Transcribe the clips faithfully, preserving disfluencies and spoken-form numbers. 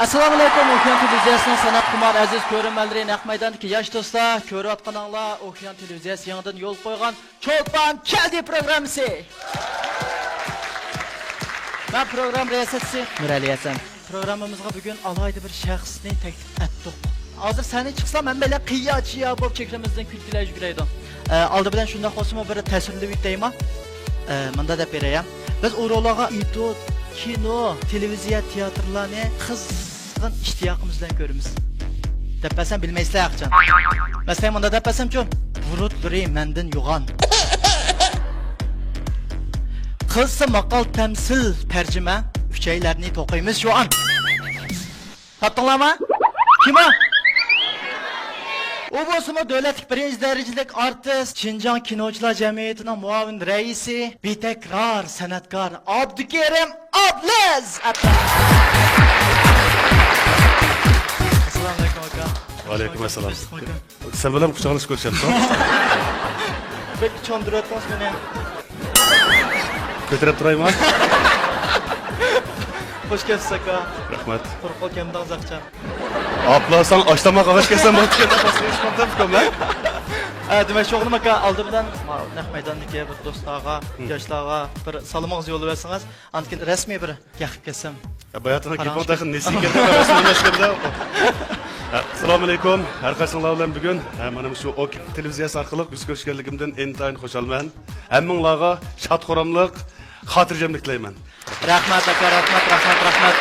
ئەسسالامۇئەلەيكۇم، ئوكيان تېلېۋىزىيەسىنىڭ ساناپ خۇمار ئەزىز كۆرۈرمەنلىرى، نەق مەيداندىكى ياش دوستلار، كۆرۈۋاتقىنىڭلار ئوكيان تېلېۋىزىيەسى يېڭىدىن يولغا قويغان چولپان كەلدى پروگراممىسى. مەن پروگرامما رىياسەتچىسى نۇرئەلى ھەسەن. پروگراممىمىزغا بۈگۈن ئالاھىدە بىر شەخسنى تەكلىپ ئەتتۇق. ھازىر سەھنىگە چىقسام، ھەممەيلەن قىيا-چىيا بولۇپ چېھرىمىزدىن كۈلكىلەر يۈگۈرەيدۇ. ئە، ئالدى بىلەن شۇنداق بولسىمۇ بىر تەسۋىرلىۋېتەيما؟ ئە، مۇنداق دەپ بېرەي. بىز ئۇ روللارغا ئېتوت، كىنو، تېلېۋىزىيە، تىياتىرلارنى قىزغىن ئىشتىياقىمىز بىلەن كۆرىمىز. دەپ بەرسەم بىلمەيسىلەر ئاخچان. مەسىلەن، مۇنداق دەپ بەرسەمچۇ؟ بۇرۇتلىرى مەندىن يوغان. قىلسا ماقال تەمسىل تەرجىمە، ئۈچەيلەرنى توقۇيمىز شۇ ئان. تاپتىڭلارمۇ؟ كىم ئۇ؟ ئۇ بولسىمۇ دۆلەتلىك بىرىنچى دەرىجىلىك ئارتىس، شىنجاڭ كىنوچىلار جەمئىيىتىنىڭ مۇئاۋىن رەئىسى، بىتەكرار سەنئەتكار ئابدۇكېرىم ئابلىز. ئەسسالامۇئەلەيكۇم ئاكا. ۋەئەلەيكۇم ئەسسالام. سەن بىلەن قۇچاقلىشىپ كۆرۈشەمسەن؟ بەك چاندۇرۇۋەتتىڭىز مېنى. كۆتۈرۈپ تۇرايمۇ؟ خوش كەپسىز ئاكا. رەھمەت. قۇرۇق قول كەلمىدىڭىز ئاخچان. ئاپلا ساڭ ئاشتاماق ئاغاچ كەلسەم بولدى دەپ پاسكا ئىشقاپتىن تۇتۇم مەن. ئە، دېمەك، شوغۇنۇم ئاكا، ئالدى بىلەن ما-، نەق مەيداندىكى بىر دوستلارغا، ھىم. ياشلارغا بىر سالىمىڭىزنى يوللىۋەرسىڭىز، ئاندىن كېيىن رەسمىي بىر گەپ قىلىپ كەتسەم. يا، باياتىنىڭ گېپىڭ تېخى نېسىگە كەتتى، رەسمىي ئەمەسكەندە. ئەسسالامۇئەلەيكۇم، ھەر قايسىڭلار بىلەن بۈگۈن، ھە، مانا مۇشۇ ئوك تېلېۋىزىيەسى ئارقىلىق يۈز كۆرۈشكەنلىكىمدىن ئىنتايىن خۇشالمەن. ھەممىڭلارغا شاد-خۇراملىق، خاتىرجەملىك تىلەيمەن. رەھمەت ئاكا، رەھمەت، رەھمەت، رەھمەت.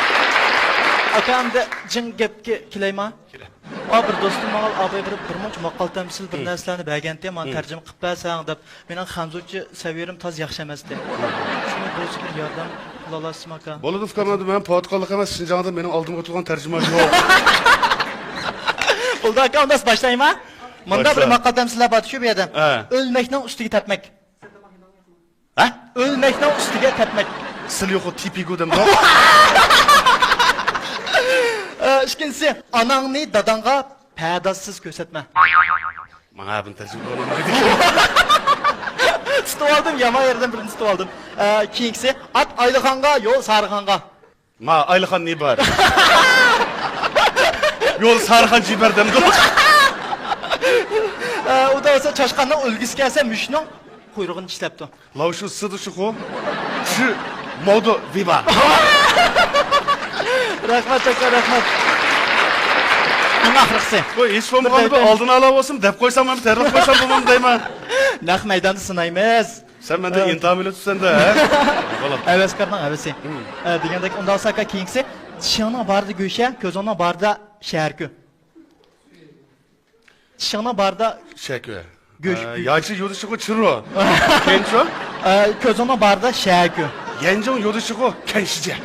ئاكا، ئەمدى جىڭ گەپكە كېلەيما؟ كېلە. ئا، بىر دوستۇم ماڭا ئا، بىر، بىر مۇنچە ماقال تەمسىل بىر ھىم. نەرسىلەرنى بەرگەنتى، مانا ھىم. تەرجىمە قىلىپ بەرسەڭ دەپ. مېنىڭ خەنزۇچە سەۋىيەم تازا ياخشى ئەمەستى. شۇڭا بولسا بىر ياردەم قىلالامسىز ئاكا؟ بولىدۇ ئۇكام، ئەمدى مەن پوتقانلىق ئەمەس، شىنجاڭدا مېنىڭ ئالدىمغا ئولتۇرغان تەرجىمان يوق. بولدى ئاكا، ئۇنداق باشلايما؟ مۇنداق بىر باشلا. ماقال تەمسىللەر بار شۇ بۇ يەردە. ھە. ئۆلمەكنىڭ ئۈستىگە تەپمەك. ھە؟ ئۆلمەكنىڭ ئۈستىگە تەپمەك. سىلى يوق تېپىگۇ دەمدۇ؟ ئە، ئىككىنچىسى، ئاناڭنى داداڭغا پەردازسىز كۆرسەتمە. ماڭا بۇنى تەرجىمە قىلالمايدىكەن. تۇتۇپ ئالدىم، يامان يەردىن بىرنى تۇتۇپ ئالدىم. ئە، كېيىنكىسى، ئات ئايلىخانغا، يول سارىخانغا. ما، ئايلىخان نېمە بار؟ يول سارىخان جىبەر دەمدۇ؟ ئە، ئۇدا بولسا چاشقاننىڭ ئۆلگۈسى كەلسە، مۈشۈكنىڭ قۇيرۇغىنى چىشلەپتۇ. لاۋشۇ سىدۇ شۇخۇ، چۈ ماۋدۇ ۋىبا. رەھمەت، ئاكا، رەھمەت. ئەڭ ئاخىرقىسى. بۇ ھېچ بولمىغاندا بىر بىر ئالدىن ئالا بولسۇن دەپ قويسام، مەن تەرلەپ قويسام بولمامدۇ دەيمەن. نەق مەيداندا سىنايمىز. سەن مەندە ھە. ئىنتىھا بىلىپ تۇرسەن-دە، ھە؟ بالا. ھەۋەسكارنىڭ ھەۋىسى. ھىم. ئە، دېگەندەك، ئۇنداق بولسا ئاكا، كېيىنكىسى، چىشىڭنىڭ بارىدا گۆشە، كۆزۈڭنىڭ بارىدا شەھەركۈ. چىشىڭنىڭ بارىدا شەكۈ. گۆش. ئە، ياچى يۇدۇشىغۇ چىرۇ. كەنچۇ؟ ئە، كۆزۈڭنىڭ بارىدا شەكۈ. يەنجىڭ يۇدۇشىغۇ كەنشىجە.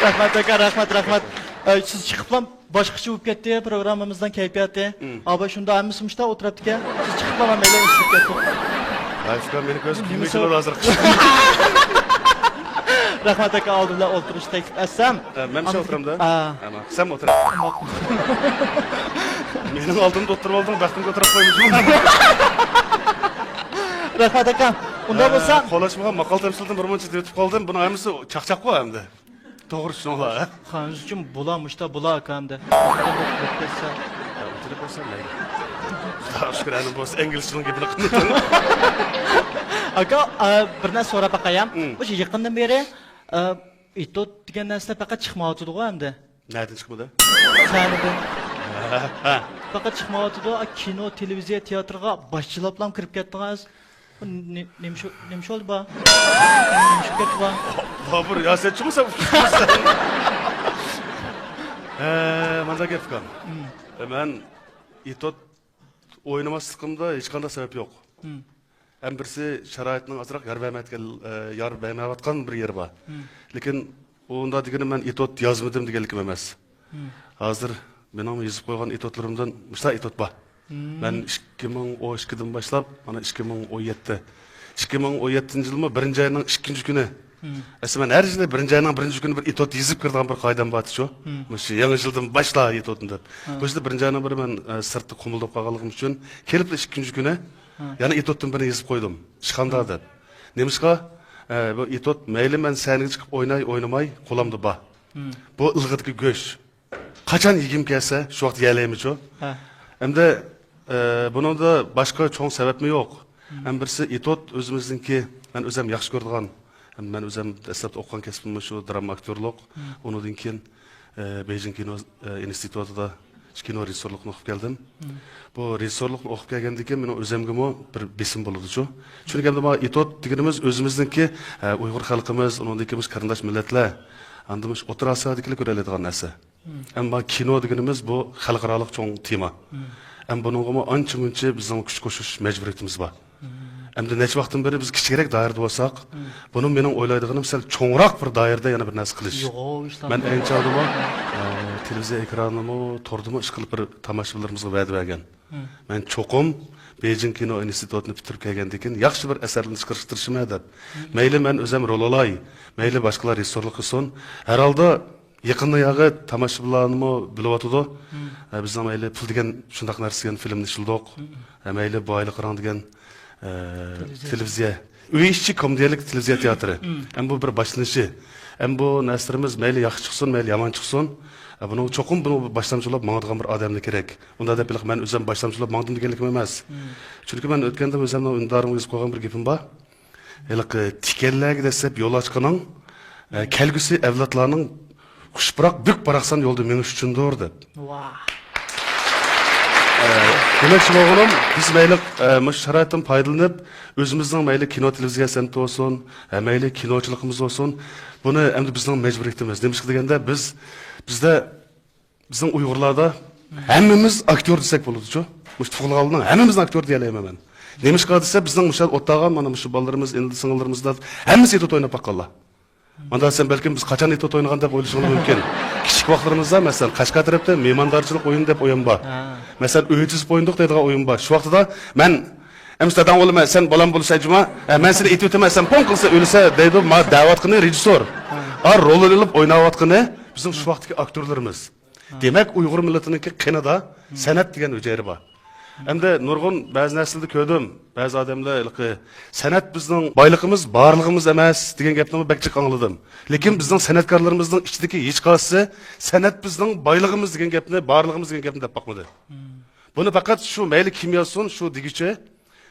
رەھمەت ئاكا، رەھمەت، رەھمەت. ئە، سىز چىقىپلا باشقىچە بولۇپ كەتتى، پروگراممىمىزنىڭ كەيپىياتى. ھىم. ئابا شۇنداق ھەممىسى مۇشتا ئولتۇراتتىكەن. سىز چىقىپلا مەن مەيلى ئىشلەپ كەتتىم. ئايسۇكا، مېنى كۆرسە نېمە كۈلمىسە سۆز ھازىر. رەھمەت ئاكا، ئالدىمدا ئولتۇرۇش تەكلىپ ئەتسەم. ئە، مەن شۇ ئولتۇرامدا؟ ئا. ئەمە، سەن ئولتۇر. ماقۇل. مېنىڭ ئالدىمدا ئولتۇرۇپ ئالدىڭ، بەختىمگە ئولتۇرۇپ قويمىدىڭ. رەھمەت ئاكا. ئۇنداق ئە، بولسا قولاشمىغان ماقال تەمسىلدىن بىر مۇنچە تېتىپ قالدىم. بۇنىڭ ھەممىسى چاقچاق بۇ ئەمدى. توغرا چۈشىنىڭلار. خەنزۇچۇم بۇلا، مۇشتا بۇلا ئاكا ئەمدى. ئۇنچىلىك بولسا مەيلى. خۇداغا شۈكۈر، ئەنە بولسا ئىنگلىزچىنىڭ گېپىنى قىلمىدىڭ. ئاكا، ئە، بىر نەرسە سوراپ باقاي. ھىم. مۇشۇ يېقىندىن بېرى، ئە، ئېتوت دېگەن نەرسىلەر پەقەت چىقمايۋاتىدىغۇ ئەمدى. نەدىن چىقمىدى؟ سەھنىدىن. ھە، ھە. پەقەت چىقمايۋاتىدۇ. ئا، كىنو، تېلېۋىزىيە، تېئاتىرغا باشچىلاپلام كىرىپ كەتتىڭىز. نېمە شۇ، نېمە شۇ بار؟ نېمە شۇ گەپ بار؟ بابۇر، يا سەن چوڭ سەن. ھە، مانداق گەپ ئۇكام. مەن ئېتوت ئوينىماسلىقىمدا ھېچقانداق سەۋەب يوق. ھەم بىرسى شارائىتنىڭ ئازراق يار بەرمەيدىغان، يار بەرمەيۋاتقان بىر يېرى بار. لېكىن ئۇنداق دېگىنىم مەن ئېتوت يازمىدىم دېگەنلىكىم ئەمەس. ھازىر مېنىڭ يېزىپ قويغان ئېتوتلىرىمدىن مۇشۇنداق ئېتوت بار. مەن ئىككى مىڭ ئون ئىككىدىن باشلاپ، مانا، ئىككى مىڭ ئون يەتتە. ئىككى مىڭ ئون يەتتىنچى يىلمۇ بىرىنچى ئاينىڭ ئىككىنچى كۈنى. ئەسلى مەن ھەر يىلى بىرىنچى ئاينىڭ بىرىنچى كۈنى بىر ئېتوت يېزىپ كىرىدىغان بىر قائىدەم بارتىچۇ. مۇشۇ يېڭى يىلدىن باشلا ئېتوتنى دەپ. بۇ يىلدا بىرىنچى ئاينىڭ بىرى مەن، ئە، سىرتتا قۇمۇلداپ قالغانلىقىم ئۈچۈن كېلىپلا ئىككىنچى كۈنى يەنە ئېتوتتىن بىرنى يېزىپ قويدۇم. ئىشخانىدا دەپ. نېمىشقا؟ ئە، بۇ ئېتوت مەيلى مەن سەھنىگە چىقىپ ئويناي، ئوينىماي، قولامدا بار. بۇ ئىلغىدىكى گۆش. قاچان يېگۈم كەلسە، شۇ ۋاقىت يېيەلەيمىچۇ؟ ھە. ئەمدى، ئە، بۇنىڭدا باشقا چوڭ سەۋەبمۇ يوق. ئەمدى بىرسى ئېتوت ئۆزىمىزنىڭكى، مەن ئۆزۈم ياخشى كۆرىدىغان، ئەمدى مەن ئۆزۈم دەسلەپتە ئوقۇغان كەسپىممۇ شۇ دراما ئاكتيورلۇق. ئۇنىڭدىن كېيىن، ئە، بېيجىڭ كىنو، ئە، ئىنستىتۇتىدا كىنو رېژىسسورلۇقنى ئوقۇپ كەلدىم. بۇ رېژىسسورلۇقنى ئوقۇپ كەلگەندىن كېيىن مېنىڭ ئۆزۈمگىمۇ بىر بېسىم بولىدۇچۇ. چۈنكى ئەمدى مانا ئېتوت دېگىنىمىز ئۆزىمىزنىڭكى، ئە، ئۇيغۇر خەلقىمىز، ئۇنىڭدىن كېيىن مۇشۇ قېرىنداش مىللەتلەر، ئاندىن مۇشۇ ئوتتۇرا ئاسىيادىكىلەر كۆرەلەيدىغان نەرسە. ئەمما كىنو دېگىنىمىز بۇ خەلقئارالىق چوڭ تېما. ئەمما بۇنىڭغىمۇ ئانچە مۇنچە بىزنىڭ كۈچ قوشۇش مەجبۇرىيىتىمىز بار. ئەمدى نەچچە ۋاقىتتىن بېرى بىز كىچىكرەك دائىرىدە بولساق، بۇنى مېنىڭ ئويلايدىغىنىم سەل چوڭراق بىر دائىرىدە يەنە بىر نەرسە قىلىش. يوغان ئىشلار. مەن ئەينى چاغدىمۇ، ئە، تېلېۋىزىيە ئېكرانىمۇ، توردىمۇ ئىشقىلىپ بىر تاماشىبىنلىرىمىزغا ۋەدە بەرگەن. مەن چوقۇم بېيجىڭ كىنو ئىنستىتۇتىنى پۈتتۈرۈپ كەلگەندىن كېيىن ياخشى بىر ئەسەرلەرنى چىقىرىشقا تىرىشىمەن دەپ. مەيلى مەن ئۆزۈم رول ئالاي، مەيلى باشقىلار رېژىسسورلۇق قىلسۇن. ھەر ھالدا يېقىندا ياغى تاماشىبىنلارمۇ بىلىۋاتىدۇ. ئە، بىزنىڭ مەيلى پۇل دېگەن شۇنداق نەرسە دېگەن فىلىمنى ئىشلىدۇق. ئە، مەيلى بۇ ئايلىق راڭ دېگەن، ئە، تېلېۋىزىيە. تېلېۋىزىيە. ئۆي ئىچى كومېدىيەلىك تېلېۋىزىيە تىياتىرى. ئەمما بۇ بىر باشلىنىشى. ئەمما بۇ نەرسىلىرىمىز مەيلى ياخشى چىقسۇن، مەيلى يامان چىقسۇن. ئە، بۇنىڭ چوقۇم بۇنىڭ باشلامچى بولۇپ ماڭىدىغان بىر ئادەملىرى كېرەك. ئۇنداق دەپ ھېلىقى مەن ئۆزۈم باشلامچى بولۇپ ماڭدىم دېگەنلىكىم ئەمەس. چۈنكى مەن ئۆتكەندە ئۆزۈمنىڭ ئۈندىدارىمغا يېزىپ قويغان بىر گېپىم بار. ھېلىقى تىكەنلەرگە دەسسەپ يول ئاچقىنىڭ، ئە، كەلگۈسى ئەۋلادلارنىڭ خۇش پۇراق، بۈك پاراقسان يولدا مېڭىش ئۈچۈندۇر، دەپ. ۋاھ. ئە، دېمەكچى بولغىنىم، بىز مەيلى، ئە، مۇشۇ شارائىتتىن پايدىلىنىپ، ئۆزىمىزنىڭ مەيلى كىنو، تېلېۋىزىيە سەنئىتى بولسۇن، ئە، مەيلى كىنوچىلىقىمىز بولسۇن، بۇنى ئەمدى بىزنىڭ مەجبۇرىيىتىمىز. نېمىشقا دېگەندە، بىز، بىزدە بىزنىڭ ئۇيغۇرلاردا ھەممىمىز ئاكتيور دېسەك بولىدۇچۇ؟ مۇشۇ تۇغۇلغانلارنىڭ ھەممىمىزنى ئاكتيور دېيەلەيمەن مەن. نېمىشقا دېسە، بىزنىڭ مۇشۇ ئولتۇرغان مانا مۇشۇ بالىلىرىمىز، ئىنىلىرىمىز، سىڭىللىرىمىز ھەممىسى ئېتوت ئويناپ باققانلار. مانا دېسەم، بەلكىم بىز قاچان ئېتوت ئوينىغان دەپ ئويلىشىڭلار مۇمكىن. كىچىك ۋاقىتلىرىمىزدا، مەسىلەن، قەشقەر تەرەپتە مېھماندارچىلىق ئويۇنى دەپ ئويۇن بار. ھە. مەسىلەن، ئۆي تىزىپ ئوينىدۇق دەيدىغان ئويۇن بار. شۇ ۋاقتىدا مەن، ئەمىسە داداڭ بولىمەن، سەن بالام بولىسەن جۇما. ھە، مەن سېنى ئېتىۋېتىمەن، سەن پوڭ قىلسا ئۆلسە دەيدۇ. ما دەۋاتقىنى رېژىسسور. ھە. ئا، رولىنى ئېلىپ ئويناۋاتقىنى بىزنىڭ شۇ ۋاقىتتىكى ئاكتيورلىرىمىز. دېمەك، ئۇيغۇر مىللىتىنىڭكى قېنىدا سەنئەت دېگەن ھۈجەيرە بار. ئەمدى نۇرغۇن بەزى نەرسىلەردە كۆردۈم، بەزى ئادەملەر ھېلىقى، سەنئەت بىزنىڭ بايلىقىمىز، بارلىقىمىز ئەمەس دېگەن گەپنىمۇ بەك جىق ئاڭلىدىم. لېكىن بىزنىڭ سەنئەتكارلىرىمىزنىڭ ئىچىدىكى ھېچقايسىسى سەنئەت بىزنىڭ بايلىقىمىز دېگەن گەپنى، بارلىقىمىز دېگەن گەپنى دەپ باقمىدى. بۇنى پەقەت شۇ مەيلى كىم يازسۇن، شۇ دېگۈچى،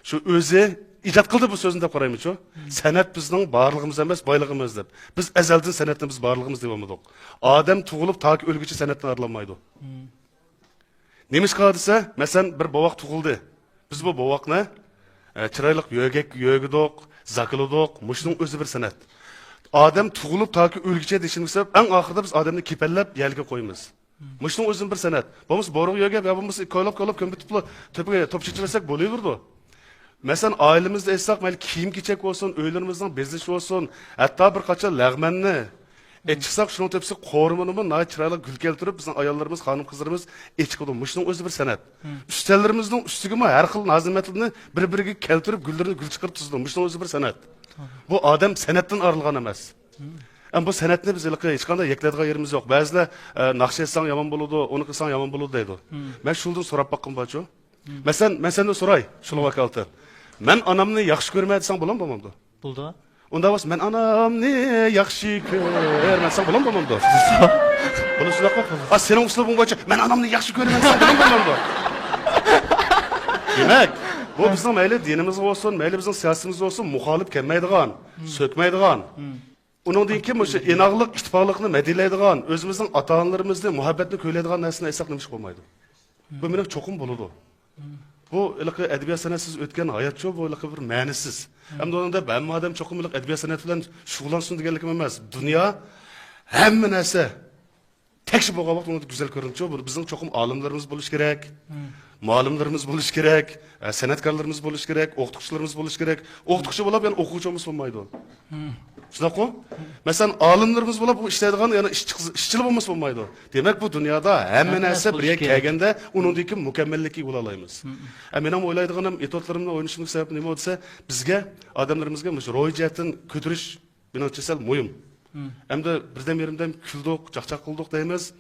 شۇ ئۆزى ئىجاد قىلدى بۇ سۆزنى دەپ قارايمىچۇ؟ سەنئەت بىزنىڭ بارلىقىمىز ئەمەس، بايلىقىمىز دەپ. بىز ئەزەلدىن سەنئەتنى بىز بارلىقىمىز دەپ بولمىدۇق. ئادەم تۇغۇلۇپ تاكى ئۆلگۈچە سەنئەتتىن ئايرىلالمايدۇ. نېمىشقا دېسە، مەسىلەن، بىر بوۋاق تۇغۇلدى. بىز بۇ بوۋاقنى، ئە، چىرايلىق يۆگەك يۆگىدۇق، زاكىلىدۇق. مۇشۇنىڭ ئۆزى بىر سەنئەت. ئادەم تۇغۇلۇپ تاكى ئۆلگۈچە دېيىشىمىز سەۋەب، ئەڭ ئاخىرىدا بىز ئادەمنى كېپەنلەپ يەرلىككە قويىمىز. مۇشۇنىڭ ئۆزىمۇ بىر سەنئەت. بولمىسا بورىغا يۆگەپ، يا بولمىسا كويلاپ، كويلاپ كۆمۈپ تۇتۇپلا تۆپىگە توپچە چىچىۋەتسەك بولۇۋېرىدۇ. مەسىلەن، ئائىلىمىزدە ئېيتساق، مەيلى كىيىم-كېچەك بولسۇن، ئۆيلىرىمىزنىڭ بېزىلىشى بولسۇن، ھەتتا بىر قاچان لەغمەننى ئېچىقساق، شۇنىڭ تۆپىسىگە قورۇمىنىمۇ ناھايىتى چىرايلىق گۈل كەلتۈرۈپ، بىزنىڭ ئاياللىرىمىز، خانىم-قىزلىرىمىز ئېچىقىدۇ. مۇشۇنىڭ ئۆزى بىر سەنئەت. ئۈستەللىرىمىزنىڭ ئۈستىگىمۇ ھەر خىل نازۇنەتلىرىنى بىر-بىرىگە كەلتۈرۈپ، گۈللىرىنى گۈل چىقىرىپ تىزىدۇ. مۇشۇنىڭ ئۆزى بىر سەنئەت. بۇ ئادەم سەنئەتتىن ئايرىلغان ئەمەس. ئەمما بۇ سەنئەتنى بىز ھېلىقى ھېچقانداق يەكلەيدىغان يېرىمىز يوق. بەزىلەر، ئە، ناخشا ئېيتساڭ يامان بولىدۇ، ئۇنى قىلساڭ يامان بولىدۇ دەيدۇ. مەن شۇ يولدىن سوراپ باققىنىم بارچۇ. مەسىلەن، مەن سەندىن سوراي، شۇنىڭغا ۋاكالىتەن. مەن ئانامنى ياخشى كۆرىمەن دېسەڭ بولامدۇ، بولمامدۇ؟ بولىدۇ. ئۇنداق بولسا، مەن ئانامنى ياخشى كۆرىمەن دېسەڭ بولامدۇ، بولمامدۇ؟ بولىدۇ شۇنداققۇ؟ ئا، سېنىڭ ئۇسلۇبۇڭ بويىچە مەن ئانامنى ياخشى كۆرىمەن دېسەڭ بولامدۇ، بولمامدۇ؟ دېمەك، بۇ بىزنىڭ مەيلى دىنىمىزغا بولسۇن، مەيلى بىزنىڭ سىياسىتىمىزگە بولسۇن، مۇخالىپ كەلمەيدىغان، سۆكمەيدىغان. ئۇنىڭدىن كېيىن مۇشۇ ئىناقلىق، ئىتتىپاقلىقنى مەدھىيەلەيدىغان، ئۆزىمىزنىڭ ئاتا-ئانىلىرىمىزنى، مۇھەببەتنى كۈيلەيدىغان نەرسىنى ئېيتساق نېمىشقا بولمايدۇ؟ بۇ مېنىڭ چوقۇم بولىدۇ. بۇ ھېلىقى ئەدەبىيات سەنئەت سىز ئۆتكەن ھاياتچۇ، بۇ ھېلىقى بىر مەنىسىز. ئەمدى ئۇنىڭدا ھەممە ئادەم چوقۇم ھېلىقى ئەدەبىيات سەنئەت بىلەن شۇغۇللانسۇن دېگەنلىكىم ئەمەس. دۇنيا ھەممە نەرسە تەكشى بولغان ۋاقىتتا ئۇنىڭدا گۈزەل كۆرۈنىدۇ. بۇ بىزنىڭ چوقۇم ئالىملىرىمىز بولۇشى كېرەك، مۇئەللىملىرىمىز بولۇشى كېرەك، ئە، سەنئەتكارلىرىمىز بولۇشى كېرەك، ئوقۇتقۇچىلىرىمىز بولۇشى كېرەك. ئوقۇتقۇچى بولۇپ يەنە ئوقۇغۇچى بولمىسا بولمايدۇ. شۇنداققۇ؟ مەسىلەن، ئالىملىرىمىز بولۇپ ئۇ ئىشلەيدىغان يەنە ئىشچى-، ئىشچىلا بولمىسا بولمايدۇ. دېمەك، بۇ دۇنيادا ھەممە نەرسە بىر يەرگە كەلگەندە ئۇنىڭدىن كېيىن مۇكەممەللىككە ئىگە بولالايمىز. ئە، مېنىڭ ئويلايدىغىنىم، ئېتوتلىرىمنى ئوينىشىمنىڭ سەۋەبى نېمە دېسە، بىزگە، ئادەملىرىمىزگە مۇشۇ روھىي جەھەتتىن كۆتۈرۈش مېنىڭچە سەل مۇھىم. ئەمدى بىردەم يېرىمدەم كۈلدۇق، چاقچاق قىلدۇق دەيمىز.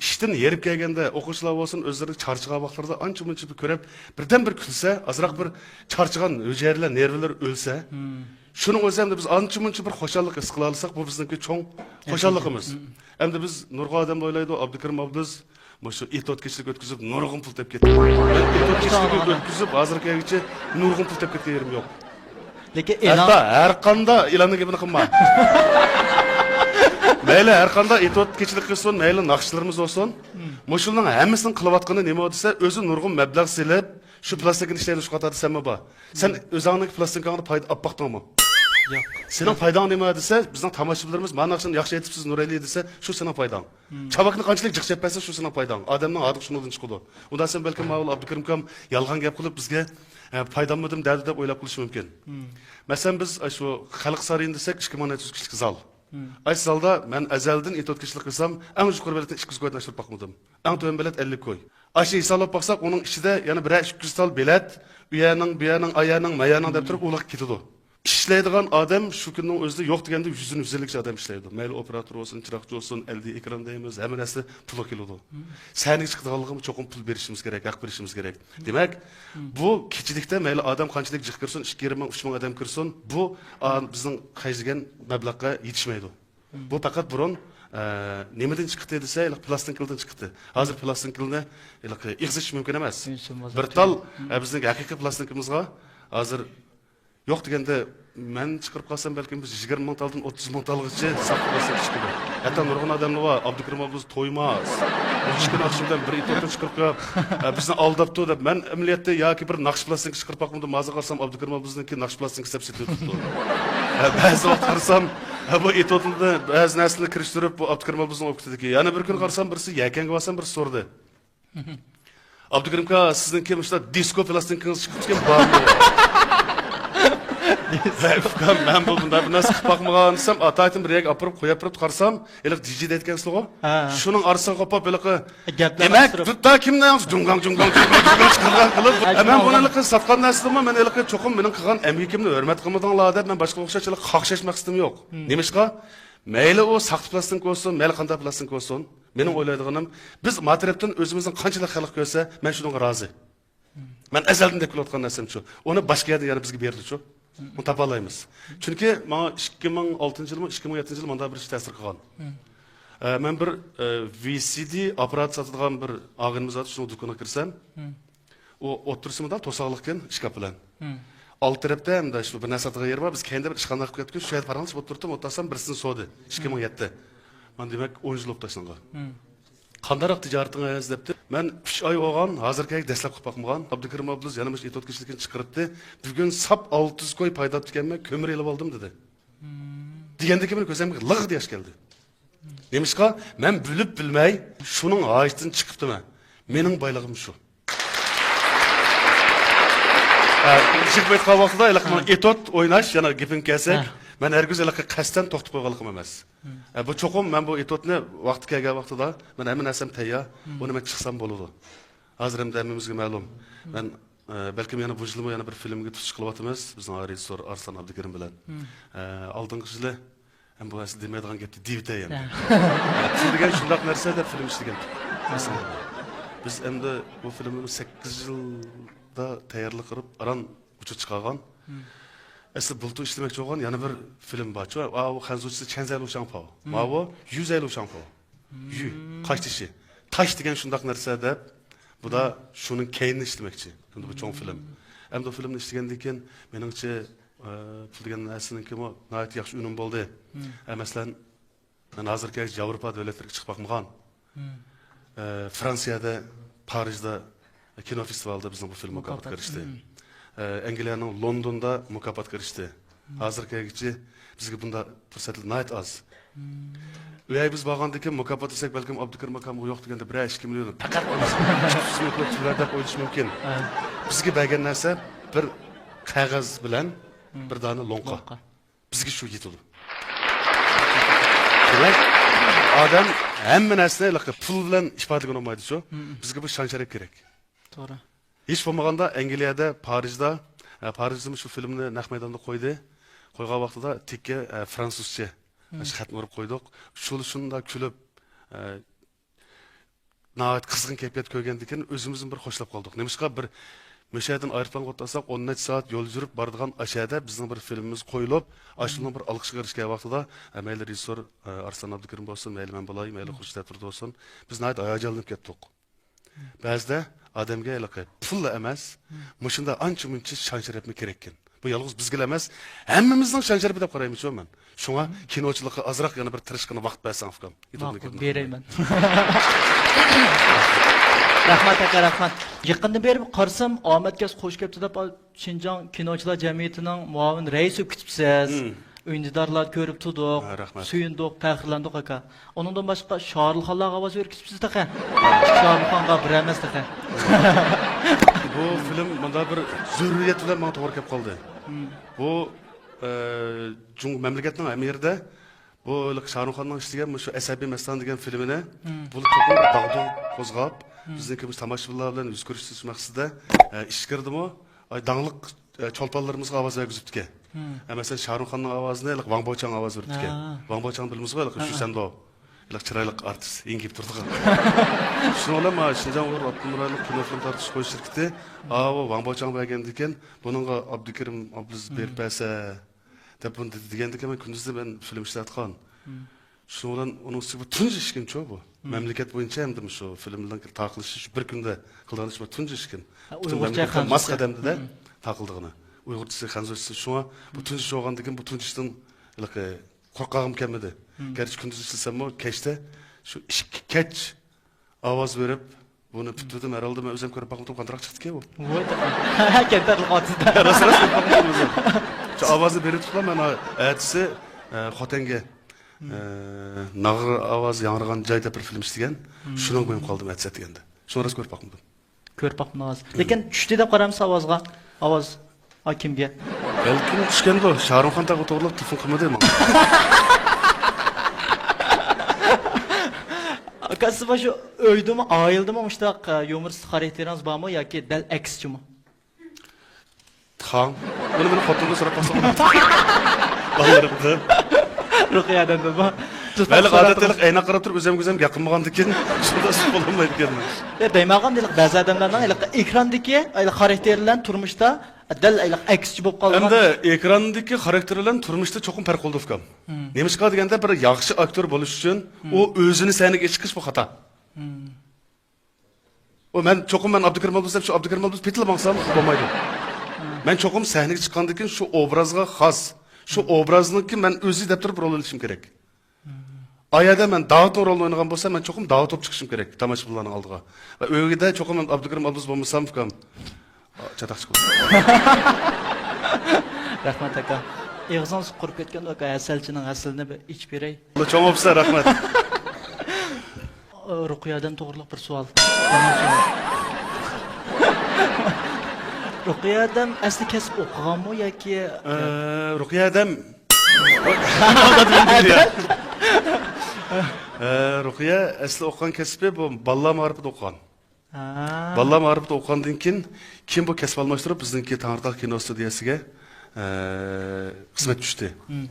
ئىشتىن ھېرىپ كەلگەندە ئوقۇغۇچىلار بولسۇن، ئۆزلىرى چارچىغان ۋاقىتلىرىدا ئانچە مۇنچە بىر كۆرۈپ، بىردەم بىر كۈلسە، ئازراق بىر چارچىغان ھۈجەيرىلەر، نېرۋىلىرى ئۆلسە، شۇنىڭ ئۆزى ئەمدى بىز ئانچە مۇنچە بىر خۇشاللىق ھېس قىلالىساق، بۇ بىزنىڭكى چوڭ خۇشاللىقىمىز. ئەمدى بىز نۇرغۇن ئادەم ئويلايدۇ، ئابدۇكېرىم ئابلىز مۇشۇ ئېتوت كېچىلىك ئۆتكۈزۈپ نۇرغۇن پۇل تېپىپ كەتتى. مەن ئېتوت كېچىلىك ئۆتكۈزۈپ ھازىرغا كەلگۈچە نۇرغۇن پۇل تېپىپ كەتكەن يېرىم يوق. لېكىن ئېلان، ھەتتا ھەر قاندا ئېلاننىڭ گېپىنى قىلما. مەيلى ھەر قاندا ئېتوت كېچىلىك قىلسۇن، مەيلى ناخشىلىرىمىز بولسۇن. مۇشۇنىڭ ھەممىسىنىڭ قىلىۋاتقىنى نېمە دېسە، ئۆزى نۇرغۇن مەبلەغ سېلىپ، شۇ پلاستىنكىنى ئىشلەيدۇ، شۇ قاتاردا سەنمۇ بار. سەن ئۆزۈڭنىڭ پلاستىنكاڭدا پايدا ئاپ باقتىڭمۇ؟ ياق. سېنىڭ پايداڭ نېمە دېسە، بىزنىڭ تاماشىبىنلىرىمىز مانا ناخشىنى ياخشى ئېيتىپسىز، نۇرئەلى دېسە، شۇ سېنىڭ پايداڭ. چاۋاكنى قانچىلىك جىق چەپ بەرسە، شۇ سېنىڭ پايداڭ. ئادەمنىڭ ھاردۇق شۇنىڭدىن چىقىدۇ. ئۇنداق سەن بەلكىم ماۋۇ ئابدۇكېرىم ئاكام يالغان گەپ قىلىپ بىزگە، ئە، پايداممىدىم دەدى دەپ ئويلاپ قېلىشى مۇمكىن. مەسىلەن، بىز، ئە، شۇ خەلق سارىيىنى دېسەك، ئىككى مىڭ نەچچە يۈز كىشىلىك زال. ئاشۇ زالدا مەن ئەزەلدىن ئېتوت كېچىلىك قىلسام، ئەڭ يۇقىرى بېلەتنى ئىككى يۈز كويدىن ئاشۇرۇپ باقمىدىم. ئەڭ تۆۋەن بېلەت ئەللىك كوي. ئاشۇ ھېسابلاپ باقساق، ئۇنىڭ ئىچىدە يەنە بىرەر ئىككى يۈز تال بېلەت، ئۇ يەرنىڭ، بۇ يەرنىڭ، ئا يەرنىڭ، ما يەرنىڭ دەپ تۇرۇپ ئۇلارغا كېتىدۇ. ئىشلەيدىغان ئادەم شۇ كۈننىڭ ئۆزىدە يوق دېگەندە يۈز دىن يۈز ئەللىكچە ئادەم ئىشلەيدۇ. مەيلى ئوپېراتور بولسۇن، چىراغچى بولسۇن، ئەلدى ئېكران دەيمىز، ھەممە نەرسە پۇلغا كېلىدۇ. سەھنىگە چىقىدىغانلىقىمۇ چوقۇم پۇل بېرىشىمىز كېرەك، ھەق بېرىشىمىز كېرەك. دېمەك، بۇ كېچىلىكتە مەيلى ئادەم قانچىلىك جىق كىرسۇن، ئىككى يېرىم مىڭ، ئۈچ مىڭ ئادەم كىرسۇن، بۇ، ئا، بىزنىڭ خەجلىگەن مەبلەغقە يېتىشمەيدۇ. بۇ پەقەت بۇرۇن، ئە، نېمىدىن چىقتى دېسە، ھېلىقى پلاستىنكىلىدىن چىقتى. ھازىر پلاستىنكىلنى ھېلىقى ئېغىز ئېچىش مۇمكىن ئەمەس. بىر تال، ئە، بىزنىڭ ھەقىقىي پلاستىنكىمىزغا ھازىر يوق دېگەندە، مەن چىقىرىپ قالسام، بەلكىم بىز يىگىرمە مىڭ تالدىن ئوتتۇز مىڭ تالغىچە ساختا پلاستىنكا چىقىدۇ. ھەتتا نۇرغۇن ئادەملەر بار، ئابدۇكېرىم ئابلىز تويماس. ئىككى كۈن ئاخشىمى بىلەن بىر ئېتوتنى چىقىرىپ قويۇپ، ئە، بىزنى ئالداپتۇ دەپ، مەن ئەمەلىيەتتە ياكى بىر ناخشا پلاستىنكا چىقىرىپ باقمىدىم، ھازىر قارىسام، ئابدۇكېرىم ئابلىزنىڭكى ناخشا پلاستىنكىسى دەپ سېتىۋېتىپتۇ. ئە، بەزى ۋاقىت قارىسام، ئە، بۇ ئېتوتلىرىدا بەزى نەرسىلەرنى كىرىشتۈرۈپ، بۇ ئابدۇكېرىم ئابلىزنىڭ ئوبكىتىدىكى. يەنە بىر كۈنى قارىسام، بىرسى يەكەنگە بارسام، بىرسى سورىدى. ئابدۇكېرىم ئاكا، سىزنىڭكى مۇشۇنداق دىسكو پلاستىنكىڭىز چىقىپتىكەن، بارمۇ؟ ھەي ئۇكام، مەن بۇ بۇنداق بىر نەرسە قىلىپ باقمىغان دېسەم، ئاتايتىن بىر يەرگە ئاپىرىپ قويۇپ بېرىپتۇ، قارىسام، ھېلىقى دىجى دەيدىكەنسىزغۇ؟ ھە. شۇنىڭ ئارىسىغا قوپۇپ ھېلىقى، دېمەك، دۇتتا كىمنىڭ جۇڭگاڭ، جۇڭگاڭ، جۇڭگاڭ، جۇڭگاڭ چىقارغان قىلىپ، ھە، مەن بۇنى ھېلىقى ساتقان نەرسىدىمۇ، مەن ھېلىقى چوقۇم مېنىڭ قىلغان ئەمگىكىمنى ھۆرمەت قىلمىدىڭلار دەپ، مەن باشقا ئوخشاش ھېلىقى قاقشاش مەقسىتىم يوق. نېمىشقا؟ مەيلى ئۇ ساختا پلاستىنكا بولسۇن، مەيلى قانداق پلاستىنكا بولسۇن، مېنىڭ ئويلايدىغىنىم، بىز ما تەرەپتىن ئۆزىمىزنىڭ قانچىلىك خەلق كۆرسە، مەن شۇنىڭغا رازى. مەن ئەزەلدىن دەپ كېلىۋاتقان نەرسەم شۇ. ئۇنى باشقا يەردىن يەنە بىزگە بېرىدۇچۇ. ئۇنى تاپالايمىز. چۈنكى ماڭا ئىككى مىڭ ئالتىنچى يىلمۇ، ئىككى مىڭ يەتتىنچى يىل مانداق بىر ئىش تەسىر قىلغان. ئە، مەن بىر، ئە، ۋى سى دى ئاپپارات ساتىدىغان بىر ئاغىنىمىز بار، شۇنىڭ دۇكىنىغا كىرسەم، ئۇ ئوتتۇرىسى مۇنداق توساقلىق ئىكەن، ئىشكاپ بىلەن. ئالدى تەرەپتە ھەمدە شۇ بىر نەرسە ساتىدىغان يېرى بار. بىز كەينىدە بىر ئىشخانا قىلىپ كەتتۇق، شۇ يەردە پاراڭلىشىپ ئولتۇرۇپتۇ، ئولتۇرسام بىرسىنى سورىدى. ئىككى مىڭ يەتتە. مانا دېمەك ئون يىل بولۇپتۇ ئاشۇنىڭغا. قانداقراق تىجارىتىڭىز دەپتۇ. مەن ئۈچ ئاي بولغان، ھازىرغا كەلگۈچە دەسلەپ قىلىپ باقمىغان. ئابدۇكېرىم ئابلىز يەنە مۇشۇ ئېتوت كېچىلىكىنى چىقىرىپتۇ. بۈگۈن ساپ ئالتە يۈز كوي پايدا تاپتىكەنمەن، كۆمۈر ئېلىپ ئالدىم دېدى. دېگەندىكىن مېنىڭ كۆزۈمگە لىغ دېياش كەلدى. نېمىشقا؟ مەن بىلىپ بىلمەي شۇنىڭ ھاجىتىدىن چىقىپتىمەن. مېنىڭ بايلىقىم شۇ. ھە، جىق ئېيتقان ۋاقتىدا ھېلىقى مانا ئېتوت ئويناش، يەنە گېپىڭگە كەلسەك، مەن ھەرگىز ھېلىقى قەستەن توختىتىپ قويغانلىقىم ئەمەس. ھە، بۇ چوقۇم مەن بۇ ئېتوتنى ۋاقتى كەلگەن ۋاقتىدا، مەن ھەممە نەرسەم تەييار، ئۇنى مەن چىقسام بولىدۇ. ھازىر ئەمدى ھەممىمىزگە مەلۇم. مەن، ئە، بەلكىم يەنە بۇ يىلمۇ يەنە بىر فىلىمگە تۇتۇش قىلىۋاتىمىز، بىزنىڭ رېژىسسور ئارسلان ئابدۇكېرىم بىلەن. ئە، ئالدىنقى يىلى ھەم بۇ ئەسلى دېمەيدىغان گەپتى دېيىۋېتەي ئەمدى. پۇل دېگەن شۇنداق نەرسە دەپ فىلىم ئىشلىگەن. بىز ئەمدى بۇ فىلىمنى سەككىز يىلدا تەييارلىق قىلىپ، ئاران ئۇچۇر چىقارغان. ئەسلى بۇلتۇر ئىشلىمەكچى بولغان يەنە بىر فىلىم بارچۇ. ئاۋۇ خەنزۇچىسى چەنزەي لۇشاڭپاۋ. ماۋۇ يۈزەي لۇشاڭپاۋ. يۈ، قاش تېشى. تاش دېگەن شۇنداق نەرسە دەپ، بۇدا شۇنىڭ كەينىنى ئىشلىمەكچى. ئەمدى بۇ چوڭ فىلىم. ئەمدى بۇ فىلىمنى ئىشلىگەندىن كېيىن، مېنىڭچە، ئە، پۇل دېگەن نەرسىنىڭكىمۇ ناھايىتى ياخشى ئۈنۈم بولدى. ئە، مەسىلەن، مەن ھازىرغىچە ياۋروپا دۆلەتلىرىگە چىقىپ باقمىغان. ئە، فرانسىيەدە، پارىژدا كىنو فېستىۋالىدا بىزنىڭ بۇ فىلىم مۇكاپاتقا ئېرىشتى. ئە، ئەنگلىيەنىڭ لوندوندا مۇكاپاتقا ئېرىشتى. ھازىرغا كەلگۈچە بىزگە بۇنداق پۇرسەتلەر ناھايىتى ئاز. ئۇ يەرگە بىز بارغاندىن كېيىن مۇكاپات دېسەك، بەلكىم ئابدۇكېرىم ئاكامغا يوق دېگەندە بىرەر ئىككى مىليون پەقەت تۈزمە كۆپ تۆلەر دەپ ئويلىشى مۇمكىن. بىزگە بەرگەن نەرسە بىر قەغەز بىلەن بىر دانە لوڭقا. بىزگە شۇ يېتىدۇ. دېمەك، ئادەم ھەممە نەرسىنى ھېلىقى پۇل بىلەن ئىپادىلىگىلى بولمايدۇ شۇ. بىزگە بۇ شان-شەرەپ كېرەك. توغرا. ھېچ بولمىغاندا ئەنگلىيەدە، پارىژدا، ئە، پارىژدىمۇ شۇ فىلىمنى نەق مەيداندا قويدى. قويغان ۋاقتىدا تىككە، ئە، فرانسۇزچە مم. شۇ خەتنى ئۇرۇپ قويدۇق. شۇ شۇنداق كۈلۈپ، ئە، ناھايىتى قىزغىن كەيپىيات كۆرگەندىكىن ئۆزىمىزمۇ بىر خوشلاپ قالدۇق. نېمىشقا بىر مۇشۇ يەردىن ئايروپىلانغا ئولتۇرساق، ئون نەچچە سائەت يول يۈرۈپ بارىدىغان ئاشۇ يەردە بىزنىڭ بىر فىلىمىمىز قويۇلۇپ، ئاشۇنىڭ بىر ئالقىشقا ئېرىشكەن ۋاقتىدا، ئە، مەيلى رېژىسسور، ئە، ئارسلان ئابدۇكېرىم بولسۇن، مەيلى مەن بولاي، مەيلى خۇرشىت ئەتىرى بولسۇن، بىز ناھايىتى ھاياجانلىنىپ كەتتۇق. بەزىدە ئادەمگە ھېلىقى پۇللا ئەمەس، مۇشۇنداق ئانچە-مۇنچە شان-شەرەپمۇ كېرەككەن. بۇ يالغۇز بىزگىلا ئەمەس، ھەممىمىزنىڭ شان-شەرىپى دەپ قارايمىزچۇ مەن. شۇڭا كىنوچىلىققا ئازراق يەنە بىر تىرىشقىنا ۋاقىت بەرسەڭ، ئۇكام. ماقۇل، بېرەيمەن. رەھمەت، ئاكا، رەھمەت. يېقىندىن بېرى قارىسام، ئامەتكەس خوش كەپتۇ دەپ، شىنجاڭ كىنوچىلار جەمئىيىتىنىڭ مۇئاۋىن رەئىسى بولۇپ كېتىپسىز. مم. ئۈندىدارلارنى كۆرۈپ تۇردۇق، ھە، رەھمەت. سۆيۈندۇق، پەخىرلەندۇق، ئاكا. ئۇنىڭدىن باشقا شارۇلخانلارغا ئاۋاز بېرىپ كېتىپسىز تېخى. شارۇلخانغا بىر ئەمەس تېخى. بۇ فىلىم مۇنداق بىر زۆرۈرىيەت بىلەن ماڭا توغرا كەپ قالدى. مم. بۇ، ئە، جۇڭ-، مەملىكەتنىڭ ھەممە يېرىدە بۇ شارۇخاننىڭ ئىشلىگەن مۇشۇ ئەسەبىي مەستانە دېگەن فىلىمىنى، مم، بۇ چوقۇم بىر داغدۇغا قوزغاپ، مم، بىزنىڭكى مۇشۇ تاماشىبىنلار بىلەن يۈز كۆرۈشتۈرۈش مەقسىتىدە، ئە، ئىچكىرىدىمۇ، ئاي، داڭلىق، ئە، چولپانلىرىمىزغا ئاۋاز بەرگۈزۈپتىكەن. مم. ئە، مەسىلەن، شارۇخاننىڭ ئاۋازىنى ھېلىقى ۋاڭ بوچاڭ ئاۋاز بېرىپتىكەن. ھە. ۋاڭ بوچاڭ بىلىمىزغۇ، ھېلىقى، ھە، شۈسەندو. ھېلىقى چىرايلىق ئارتىس، ئېڭىپ تۇرىدىغان. شۇنىڭ بىلەن مانا شىنجاڭ ئۇيغۇر ئاپتونوم رايونلۇق كىنو فىلىم تارتىش قويۇش شىركىتى، مم، ئاۋۇ ۋاڭ بوچاڭ بەرگەندىكىن، بۇنىڭغا ئابدۇكېرىم ئابلىز، مم، بېرىپ بەرسە، دەپ بۇنى دېدى دېگەندىكىن، مەن كۈندۈزدە مەن فىلىم ئىشلەۋاتقان. مم. شۇنىڭ بىلەن ئۇنىڭ ئۈستىگە بۇ تۇنجى ئىشكىن شۇ بۇ. مم. مەملىكەت بويىچە ھەمدە شۇ فىلىمنىڭ تارقىلىشى شۇ بىر كۈندە قىلىدىغان ئىش بۇ تۇنجى ئىشكىن. ھە، پۈتۈن ئۇيغۇرچە مەملىكەتتە خەنزۇچە. ماس قەدەمدە، مم، تارقىلىدىغىنى. ئۇيغۇرچىسى، خەنزۇچىسى. شۇڭا بۇ، مم، تۇنجى ئىش بولغاندىكىن بۇ تۇنجى ئىشتىن ھېلىقى قورققانغىم كەلمىدى. مم. گەرچە كۈندۈز ئىشلىسەممۇ، كەچتە شۇ ئىككى كەچ ئاۋاز بېرىپ، بۇنى پۈتتۈردۈم. ھەر ھالدا مەن ئۆزۈم كۆرۈپ باقمىدىم، قانداقراق چىقتىكەن بۇ. ۋاي، كەمتەرلىك ئاتىسىدا. راست، راست كۆرۈپ باقمىدىم ئۆزۈم. شۇ ئاۋازنى بېرىپ تۇرۇپلا مەن ئەتىسى، ئە، خوتەنگە، مم، ئە، ناغرا ئاۋازى ياڭرىغان جاي دەپ بىر فىلىم ئىشلىگەن. مم. شۇنىڭغا مېڭىپ قالدىم ئەتىسى ئەتىگەندە. شۇنى راست كۆرۈپ باقمىدىم. كۆرۈپ باقمىدىڭىز. لېكىن چۈشتى دەپ قارامسىز ئاۋازغا؟ ئاۋاز. ئا، كىمگە؟ بەلكىم چۈشكەندۇ، شارۇخان تاغا توغرىلاپ تېلېفون قىلمىدى ماڭا. ئاكا، سىز مۇشۇ ئۆيدىمۇ، ئائىلىدىمۇ مۇشۇنداق، ئە، يۇمۇرىستىك خاراكتېرىڭىز بارمۇ ياكى دەل ئەكسىچىمۇ؟ تاڭ. بۇنى مېنىڭ خوتۇنۇمدىن سوراپ باقساڭ بولىدۇ. بالىلىرىمدىن. رۇقىيە ئادەمدىنمۇ؟ مەيلى، ئادەتتە ئەينەك قاراپ تۇرۇپ ئۆزۈمگە ئۆزۈم گەپ قىلمىغاندىكىن شۇنداق سۈت بولالمايدىكەنمەن. يا، دەيمەنغان ھېلىقى بەزى ئادەملەرنىڭ ھېلىقى ئېكراندىكى ھېلىقى خاراكتېرى بىلەن تۇرمۇشتا دەل ھېلىقى ئەكسىچە بولۇپ قالغان. ئەمدى ئېكراندىكى خاراكتېر بىلەن تۇرمۇشتا چوقۇم پەرق بولىدۇ، ئۇكام. مم. نېمىشقا دېگەندە، بىر ياخشى ئاكتور بولۇش ئۈچۈن، مم، ئۇ ئۆزىنى سەھنىگە چىقىش بۇ خاتا. مم. ئۇ مەن چوقۇم مەن ئابدۇكېرىم ئابلىز دەپ، شۇ ئابدۇكېرىم ئابلىز پېتىلا ماڭسام بولمايدۇ. مم. مەن چوقۇم سەھنىگە چىققاندىن كېيىن شۇ ئوبرازغا خاس، شۇ، مم، ئوبرازنىڭكى مەن ئۆزى دەپ تۇرۇپ رول ئېلىشىم كېرەك. مم. ئايەردە مەن داۋۇتنىڭ رولىنى ئوينىغان بولسام، مەن چوقۇم داۋۇت بولۇپ چىقىشىم كېرەك تاماشىبىنلارنىڭ ئالدىغا. ۋە ئۆيدە چوقۇم مەن ئابدۇكېرىم ئابلىز بولمىسام، ئۇكام، چاتاق چىقىدۇ. رەھمەت، ئاكا. ئېغىزىڭىز قۇرۇپ كەتكەندۇ، ئاكا، ھەسەلچىنىڭ ھەسىلىنى بىر ئىچىپ بېرەي. چوڭ بولسا رەھمەت. رۇقىيە ئادەم توغرىلىق بىر سوئال. يامان سوئال. رۇقىيە ئادەم ئەسلى كەسىپ ئوقۇغانمۇ ياكى؟ ئە، رۇقىيە ئادەم. ئە، رۇقىيە ئەسلى ئوقۇغان كەسپى بۇ بالىلار مائارىپىدا ئوقۇغان. ھا. بالىلار مائارىپىدا ئوقۇغاندىن كېيىن، كېيىن بۇ كەسىپ ئالماشتۇرۇپ، بىزنىڭكى تەڭرىتاغ كىنو ستۇدىيەسىگە، ئە، خىزمەت چۈشتى. مم.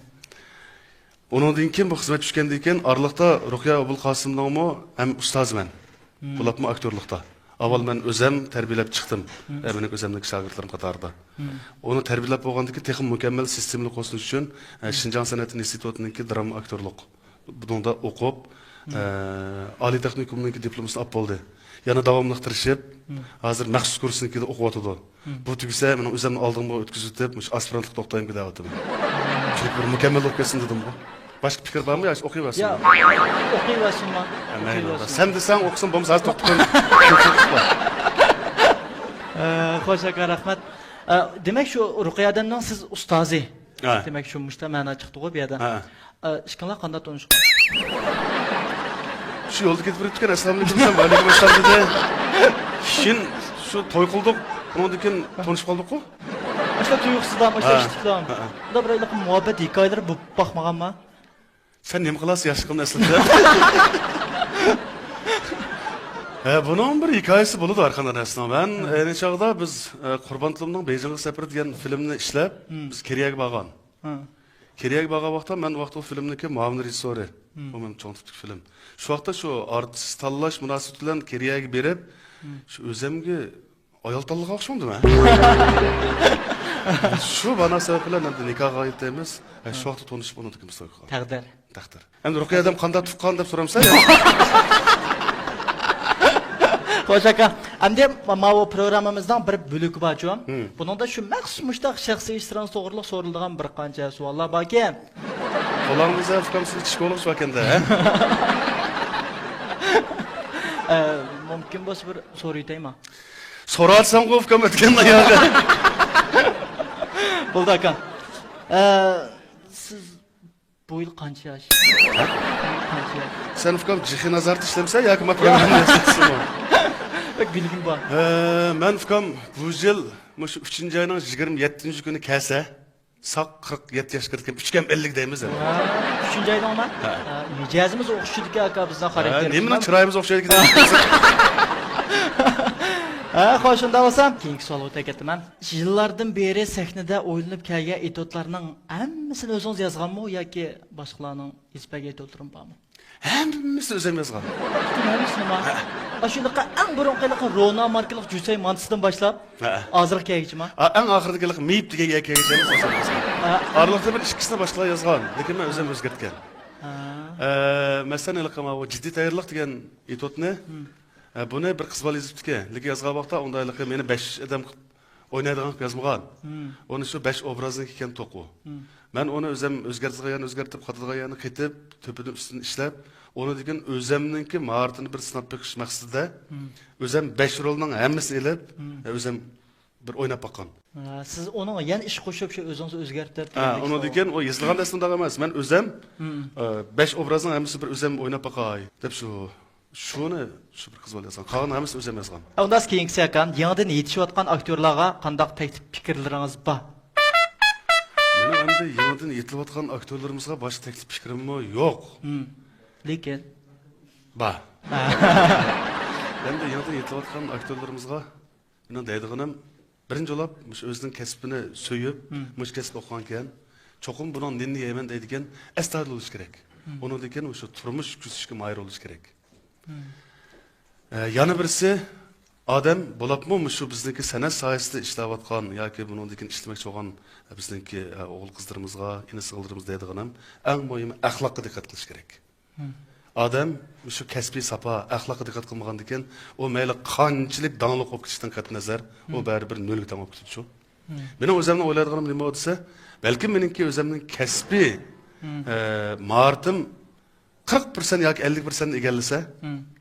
ئۇنىڭدىن كېيىن، بۇ خىزمەت چۈشكەندىن كېيىن، ئارىلىقتا رۇقىيە ئوبۇلقاسىمنىڭمۇ ھەم ئۇستازى مەن. مم. بولۇپمۇ ئاكتورلۇقتا. ئاۋۋال مەن ئۆزەم تەربىيەلەپ چىقتىم. مم. ئە، مېنىڭ ئۆزەمنىڭ شاگىرتلىرىم قاتارىدا. مم. ئۇنى تەربىيەلەپ بولغاندىن كېيىن، تېخىمۇ مۇكەممەل سىستېمىلىق بولسۇن ئۈچۈن، ئە، مم، شىنجاڭ سەنئەت ئىنستىتۇتىنىڭكى دىراما ئاكتورلۇق بۇنىڭدا ئوقۇپ، مم، ئە، ئالىي تېخنىكومنىڭكى دىپلومىسىنى ئاپ بولدى. يەنە داۋاملىق تىرىشىپ، مم، ھازىر مەخسۇس كۇرسنىڭكىدە ئوقۇۋاتىدۇ. مم. بۇ تۈگىسە، مېنىڭ ئۆزۈمنى ئالدىڭغا ئۆتكۈزۈۋېتىپ، مۇشۇ ئاسپىرانتلىقتا ئوقۇتايمىكىن دەۋاتىمەن. چۈنكى بىر مۇكەممەل بولۇپ كەتسۇن دېدىمغۇ. باشقا پىكىر بارمۇ يا؟ ئوقۇۋەرسىن. يا، ئوقۇۋەرسىنما. ھە، مەيلى. ئوقۇۋەرسىن. سەن دېسەڭ ئوقۇسۇن، بولمىسا ھازىر توختىتىپ قويۇڭ. ئە، خوش ئاكا، رەھمەت. ئە، دېمەك، شۇ رۇقىيە ئادەمنىڭ سىز ئۇستازى. ھە. دېمەك، شۇ مۇشتا مەنا چىقتىغۇ بۇ يەردە. ھە. ئە، ئىككىڭلار قانداق تونۇشقان؟ شۇ يولدا كېتىپ بېرىپتىكەن، ئەسسالامۇئەلەيكۇم دېسەم، ۋەئەلەيكۇم ئەسسالام دېدى. كېيىن شۇ توي قىلدۇق، ئۇنىڭدىن كېيىن تونۇشۇپ قالدۇققۇ. ئاشۇ تۇيۇقسىزلا، ئاشۇ، ھە، ئىشتىكلا. ھە، ھە. بۇندا بىر ھېلىقى مۇھەببەت ھېكايىلىرى بولۇپ باقمىغانما؟ سەن نېمە قىلاسەن ياشلىقىمنى ئەسلىتىپ؟ ھە، بۇنىڭ بىر ھېكايىسى بولىدۇ ھەر قانداق نەرسىنىڭ. مەن، ھە، ئەينى چاغدا بىز، ئە، قۇربان تۇلۇمنىڭ بېيجىڭغا سەپىرى دېگەن فىلىمنى ئىشلەپ، ھىم، بىز كېرىيەگە بارغان. ھە. كېرىيەگە بارغان ۋاقىتتا مەن ۋاقتى ئۇ فىلىمنىڭكى مۇئاۋىن رېژىسسورى. ئۇ مېنىڭ چوڭ تىپتىكى فىلىم. شۇ ۋاقىتتا شۇ ئارتىس تاللاش مۇناسىۋىتى بىلەن كېرىيەگە بېرىپ، شۇ ئۆزەمگە ئايال تاللىغان ئوخشىمىدىمەن؟ شۇ مانا سەۋەب بىلەن ئەمدى نىكاھقا ئېيتىمىز. ھە، شۇ ۋاقىتتا تونۇشۇپ ئۇنىڭدىن كېيىن بىز توي قىلغان. تەقدىر. تەقدىر. ئەمدى رۇقىيە ھەدەم قانداق تۇغقان دەپ سورامسەن؟ خوش ئاكا، ئەمدى ماۋۇ پروگراممىمىزنىڭ بىر بۆلىكى بارچۇ. بۇنىڭدا شۇ مەخسۇس مۇشتاق شەخسىي ئىشلىرىڭىز توغرىلىق سورىلىدىغان بىر قانچە سوئاللار باركەن. قولاڭىزدا ئۇكام سىز ئىچكى بولغۇچ باركەندە، ھە؟ ئە، مۇمكىن بولسا بىر سورىۋېتەيما؟ سوراتسامغۇ ئۇكام ئۆتكەن ئاياغى. بولدى ئاكا. ئە، سىز بۇ يىل قانچە ياش؟ قانچە ياش؟ سەن ئۇكام جىخى نازارەتتە ئىشلەمسەن ياكى ما پروگرامما ياسايسەنمۇ؟ بەك بىلگۈم بار. ھە، مەن ئۇكام بۇ يىل مۇشۇ ئۈچىنچى ئاينىڭ يىگىرمە يەتتىنچى كۈنى كەلسە، ساق قىرىق يەتتە ياشقا كىرىپ كەتكەن، ئۈچكەم ئەللىك دەيمىز ئەمدى. ۋا، ئۈچىنچى ئاينىڭما؟ ھە. ھە، مىجەزىمىز ئوخشىشىدىكەن ئاكا، بىزنىڭ ھە، خاراكتېرىمىز نېمىنىڭ بىلەن. چىرايىمىز ئوخشايدىكەن؟ ھە، خوش، شۇنداق بولسا، كېيىنكى سوئالغا ئۆتۈپ كەتتىمەن. يىللاردىن بېرى سەھنىدە ئويلىنىپ كەلگەن ئېتيۇدلارنىڭ ھەممىسىنى ئۆزىڭىز يازغانمۇ ياكى باشقىلارنىڭ يېزىپ بەرگەن ئېتيۇدلىرىمۇ بارمۇ؟ ھەممىسىنى ئۆزۈم يازغان. ھەممىسىنىما؟ ھە. ئاشۇنداققا ئەڭ بۇرۇنقى ھېلىقى رونا ماركىلىق جۈسەي مانتىسىدىن باشلاپ، ھە، ھازىرغا كەلگۈچىما؟ ئا، ئەڭ ئاخىرىدىكى ھېلىقى مېيىپ دېگەن گەپكە كەلگۈچە ھەممىسىنى ئۆزۈم يازغان. ھە. ئارىلىقتا بىر ئىككىسىنى باشقىلار يازغان، لېكىن مەن ئۆزۈم ئۆزگەرتكەن. ھە. ئە، مەسىلەن، ھېلىقى ماۋۇ جىددىي تەييارلىق دېگەن ئېتيۇدنى، ھە، بۇنى بىر قىز بالا يېزىپتىكەن. لېكىن يازغان ۋاقىتتا ئۇندا ھېلىقى مېنى بەش ئادەم ئوينايدىغان قىلىپ يازمىغان. ئۇنى شۇ بەش ئوبرازنىڭكى ئىكەن توقۇ. مەن ئۇنى ئۆزۈم ئۆزگەرتىدىغان يەرنى ئۆزگەرتىپ، قاتىدىغان يەرنى قېتىپ، تۆپىدىن ئۈستىدىن ئىشلەپ، ئۇنىڭدىن كېيىن ئۆزەمنىڭكى ماھارىتىنى بىر سىناپ بېقىش مەقسىتىدە، ئۆزەم بەش رولنىڭ ھەممىسىنى ئېلىپ، ئۆزەم بىر ئويناپ باققان. ھە، سىز ئۇنىڭغا يەنە ئىش قوشۇپ، شۇ ئۆزىڭىز ئۆزگەرتىپ، ھە، ئۇنىڭدىن كېيىن ئۇ يېزىلغان دەرس ئۇنداق ئەمەس. مەن ئۆزەم، ئە، بەش ئوبرازنىڭ ھەممىسى بىر ئۆزەم ئويناپ باقاي دەپ شۇ. شۇنى شۇ بىر قىز بالا يازغان. قالغان ھەممىسى ئۆزۈم يازغان. ئۇنداق كېيىنكىسى ئاكام، يېڭىدىن يېتىشىۋاتقان ئاكتيورلارغا قانداق تەكلىپ پىكىرلىرىڭىز بار؟ مېنىڭ ئەمدى يېڭىدىن يېتىلىۋاتقان ئاكتيورلىرىمىزغا باشقا تەكلىپ پىكرىممۇ يوق. لېكىن؟ بار. ئەمدى يېڭىدىن يېتىلىۋاتقان ئاكتيورلىرىمىزغا مېنىڭ دەيدىغىنىم، بىرىنچى بولۇپ، مۇشۇ ئۆزىنىڭ كەسپىنى سۆيۈپ، مۇشۇ كەسىپتە ئوقۇغانكەن، چوقۇم بۇنىڭ نېنىنى يەيمەن دەيدىكەن، ئەستايىدىل بولۇش كېرەك. ئۇنىڭدىن كېيىن مۇشۇ تۇرمۇش كۆزىتىشكە ماھىر بولۇش كېرەك. ئە، يەنە بىرسى، ئادەم بولۇپمۇ مۇشۇ بىزنىڭكى سەنئەت ساھەسىدە ئىشلەۋاتقان ياكى بۇنىڭدىن كېيىن ئىشلىمەكچى بولغان بىزنىڭكى، ئە، ئوغۇل قىزلىرىمىزغا، ئىنى سىڭىللىرىمىزغا دەيدىغىنىم، ئەڭ مۇھىمى ئەخلاققا دىققەت قىلىش كېرەك. ئادەم مۇشۇ كەسپىي ساپا، ئەخلاققا دىققەت قىلمىغاندىكىن، ئۇ مەيلى قانچىلىك داڭلىق بولۇپ كېتىشتىن قەتئىينەزەر، ئۇ بەرىبىر نۆلگە تەڭ بولۇپ كېتىدۇ. مېنىڭ ئۆزۈمنىڭ ئويلايدىغىنىم نېمە دېسە، بەلكىم مېنىڭكى ئۆزۈمنىڭ كەسپىي، ئە، ماھارىتىم قىرىق پىرسەنت ياكى ئەللىك پىرسەنتنى ئىگىلىسە،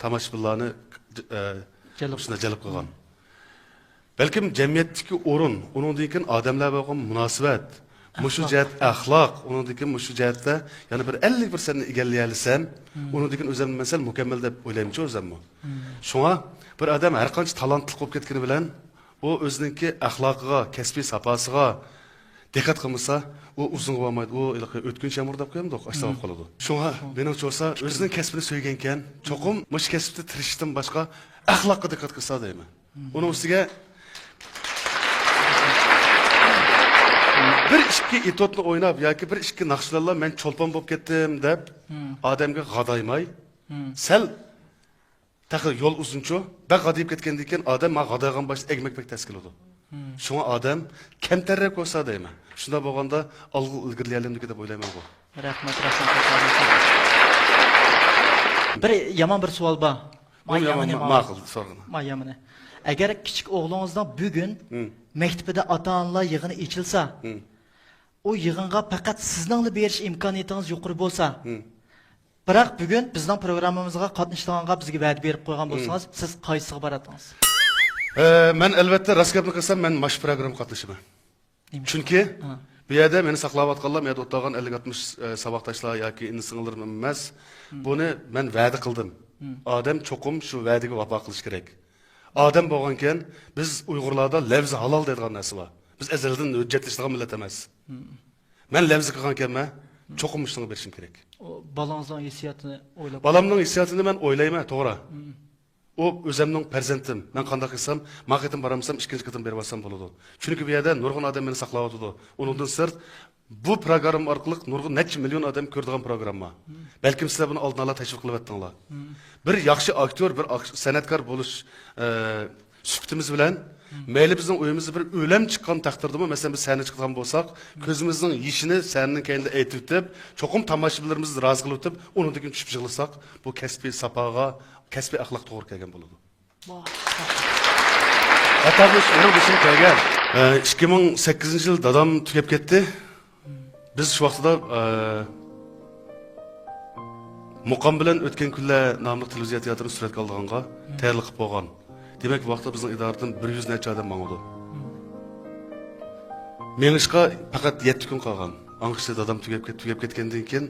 تاماشىبىنلارنى، ئە، جەلپ. شۇنداق جەلپ قىلغان. بەلكىم جەمئىيەتتىكى ئورۇن، ئۇنىڭدىن كېيىن ئادەملەر بىلەن بولغان مۇناسىۋەت، مۇشۇ ئەخلاق. جەھەت ئەخلاق، ئۇنىڭدىن كېيىن مۇشۇ جەھەتتە يەنە بىر ئەللىك پىرسەنتنى ئىگىلىيەلىسەم، ئۇنىڭدىن كېيىن ئۆزۈمنى مەن سەل مۇكەممەل دەپ ئويلايمەنچۇ ئۆزۈممۇ. شۇڭا بىر ئادەم ھەر قانچە تالانتلىق بولۇپ كەتكىنى بىلەن، ئۇ ئۆزىنىڭكى ئەخلاقىغا، كەسپىي ساپاسىغا دىققەت قىلمىسا، ئۇ ئۇزۇنغا بارمايدۇ. ئۇ ھېلىقى ئۆتكۈنچى يامغۇر دەپ قويامدۇق، ئاشۇنداق بولۇپ قالىدۇ. شۇڭا مېنىڭچە بولسا، ئۆزىنىڭ كەسپىنى سۆيگەنكەن، چوقۇم مۇشۇ كەسىپتە تىرىشىشتىن باشقا ئەخلاققا دىققەت قىلسا دەيمەن. ئۇنىڭ ئۈستىگە بىر ئىككى ئېتيۇدنى ئويناپ ياكى بىر ئىككى ناخشا بىلەنلا مەن چولپان بولۇپ كەتتىم دەپ ئادەمگە غادايماي، سەل تېخى يول ئۇزۇنچۇ، بەك غادىيىپ كەتكەندىن كېيىن ئادەم ماڭا غادايغان باشتا ئەگمەك بەك تەس كېلىدۇ. شۇڭا ئادەم كەمتەررەك بولسا دەيمەن. شۇنداق بولغاندا ئالغا ئىلگىرىلىيەلەمدىكىن دەپ ئويلايمەن بۇ. رەھمەت، رەھمەت. بىر يامان بىر سوئال بار. بۇ ما يامان، يامىنى ما-، ما-، ماقۇل، سورىغىن. ما يامىنى. ئەگەر كىچىك ئوغلىڭىزنىڭ بۈگۈن مەكتىپىدە ئاتا-ئانىلار يىغىنى ئېچىلسا، ئۇ يىغىنغا پەقەت سىزنىڭلا بېرىش ئىمكانىيىتىڭىز يۇقىرى بولسا، بىراق بۈگۈن بىزنىڭ پروگراممىمىزغا قاتنىشىدىغانغا بىزگە ۋەدە بېرىپ قويغان بولسىڭىز، سىز قايسىسىغا باراتتىڭىز؟ ئە، مەن ئەلۋەتتە راست گەپنى قىلسام، مەن ماش پروگراممىغا قاتنىشىمەن. نېمە؟ چۈنكى ھە. بۇ يەردە مېنى ساقلاۋاتقانلار، بۇ يەردە ئولتۇرغان ئەللىك ئاتمىش، ئە، ساۋاقداشلار ياكى ئىنى-سىڭىللىرىم ئەمەس. بۇنى مەن ۋەدە قىلدىم. ئادەم چوقۇم شۇ ۋەدىگە ۋاپا قىلىشى كېرەك. ئادەم بولغانكەن، بىز ئۇيغۇرلاردا لەۋزى ھالال دەيدىغان نەرسە بار. بىز ئەزەلدىن ھۆججەتلىشىدىغان مىللەت ئەمەس. مەن لەۋزى قىلغانكەنمەن، چوقۇم مۇشۇنىڭغا بېرىشىم كېرەك. ئۇ بالىڭىزنىڭ ھېسسىياتىنى ئويلاپ. بالامنىڭ ھېسسىياتىنى مەن ئويلايمەن، توغرا. ئۇ ئۆزەمنىڭ پەرزەنتىم. مەن قانداق قىلسام، ما قېتىم بارالمىسام، ئىككىنچى قېتىم بېرىۋالسام بولىدۇ. چۈنكى بۇ يەردە نۇرغۇن ئادەم مېنى ساقلاۋاتىدۇ. ئۇنىڭدىن سىرت، بۇ پروگرامما ئارقىلىق نۇرغۇن نەچچە مىليون ئادەم كۆرىدىغان پروگرامما. بەلكىم سىلەر بۇنى ئالدىن ئالا تەشۋىق قىلىۋەتتىڭلار. بىر ياخشى ئاكتيور، بىر ئاك-، سەنئەتكار بولۇش، ئە، سۈپىتىمىز بىلەن، مەيلى بىزنىڭ ئۆيىمىزدە بىر ئۆلەم چىققان تەقدىردىمۇ، مەسىلەن، بىز سەھنىگە چىقىدىغان بولساق، كۆزىمىزنىڭ يېشىنى سەھنىنىڭ كەينىدە ئېيتىۋېتىپ، چوقۇم تاماشىبىنلىرىمىزنى رازى قىلىۋېتىپ، ئۇنىڭدىن كېيىن چۈشۈپ يىغلىساق، بۇ كەسپىي ساپاغا، كەسپىي ئەخلاق توغرا كەلگەن بولىدۇ. ۋاھ. ھەتتا بۇ مېنىڭ بېشىمغا كەلگەن. ئە، ئىككى مىڭ سەككىزىنچى يىل دادام تۈگەپ كەتتى. بىز شۇ ۋاقتىدا، ئە، مۇقام بىلەن ئۆتكەن كۈنلەر ناملىق تېلېۋىزىيە تىياتىرىنى سۈرەتكە ئالىدىغانغا تەييارلىق قىلىپ بولغان. دېمەك، بۇ ۋاقىتتا بىزنىڭ ئىدارىدىن بىر يۈز نەچچە ئادەم ماڭىدۇ. مېڭىشقا پەقەت يەتتە كۈن قالغان. ئاڭقىشتا دادام تۈگەپ كەت-، تۈگەپ كەتكەندىن كېيىن،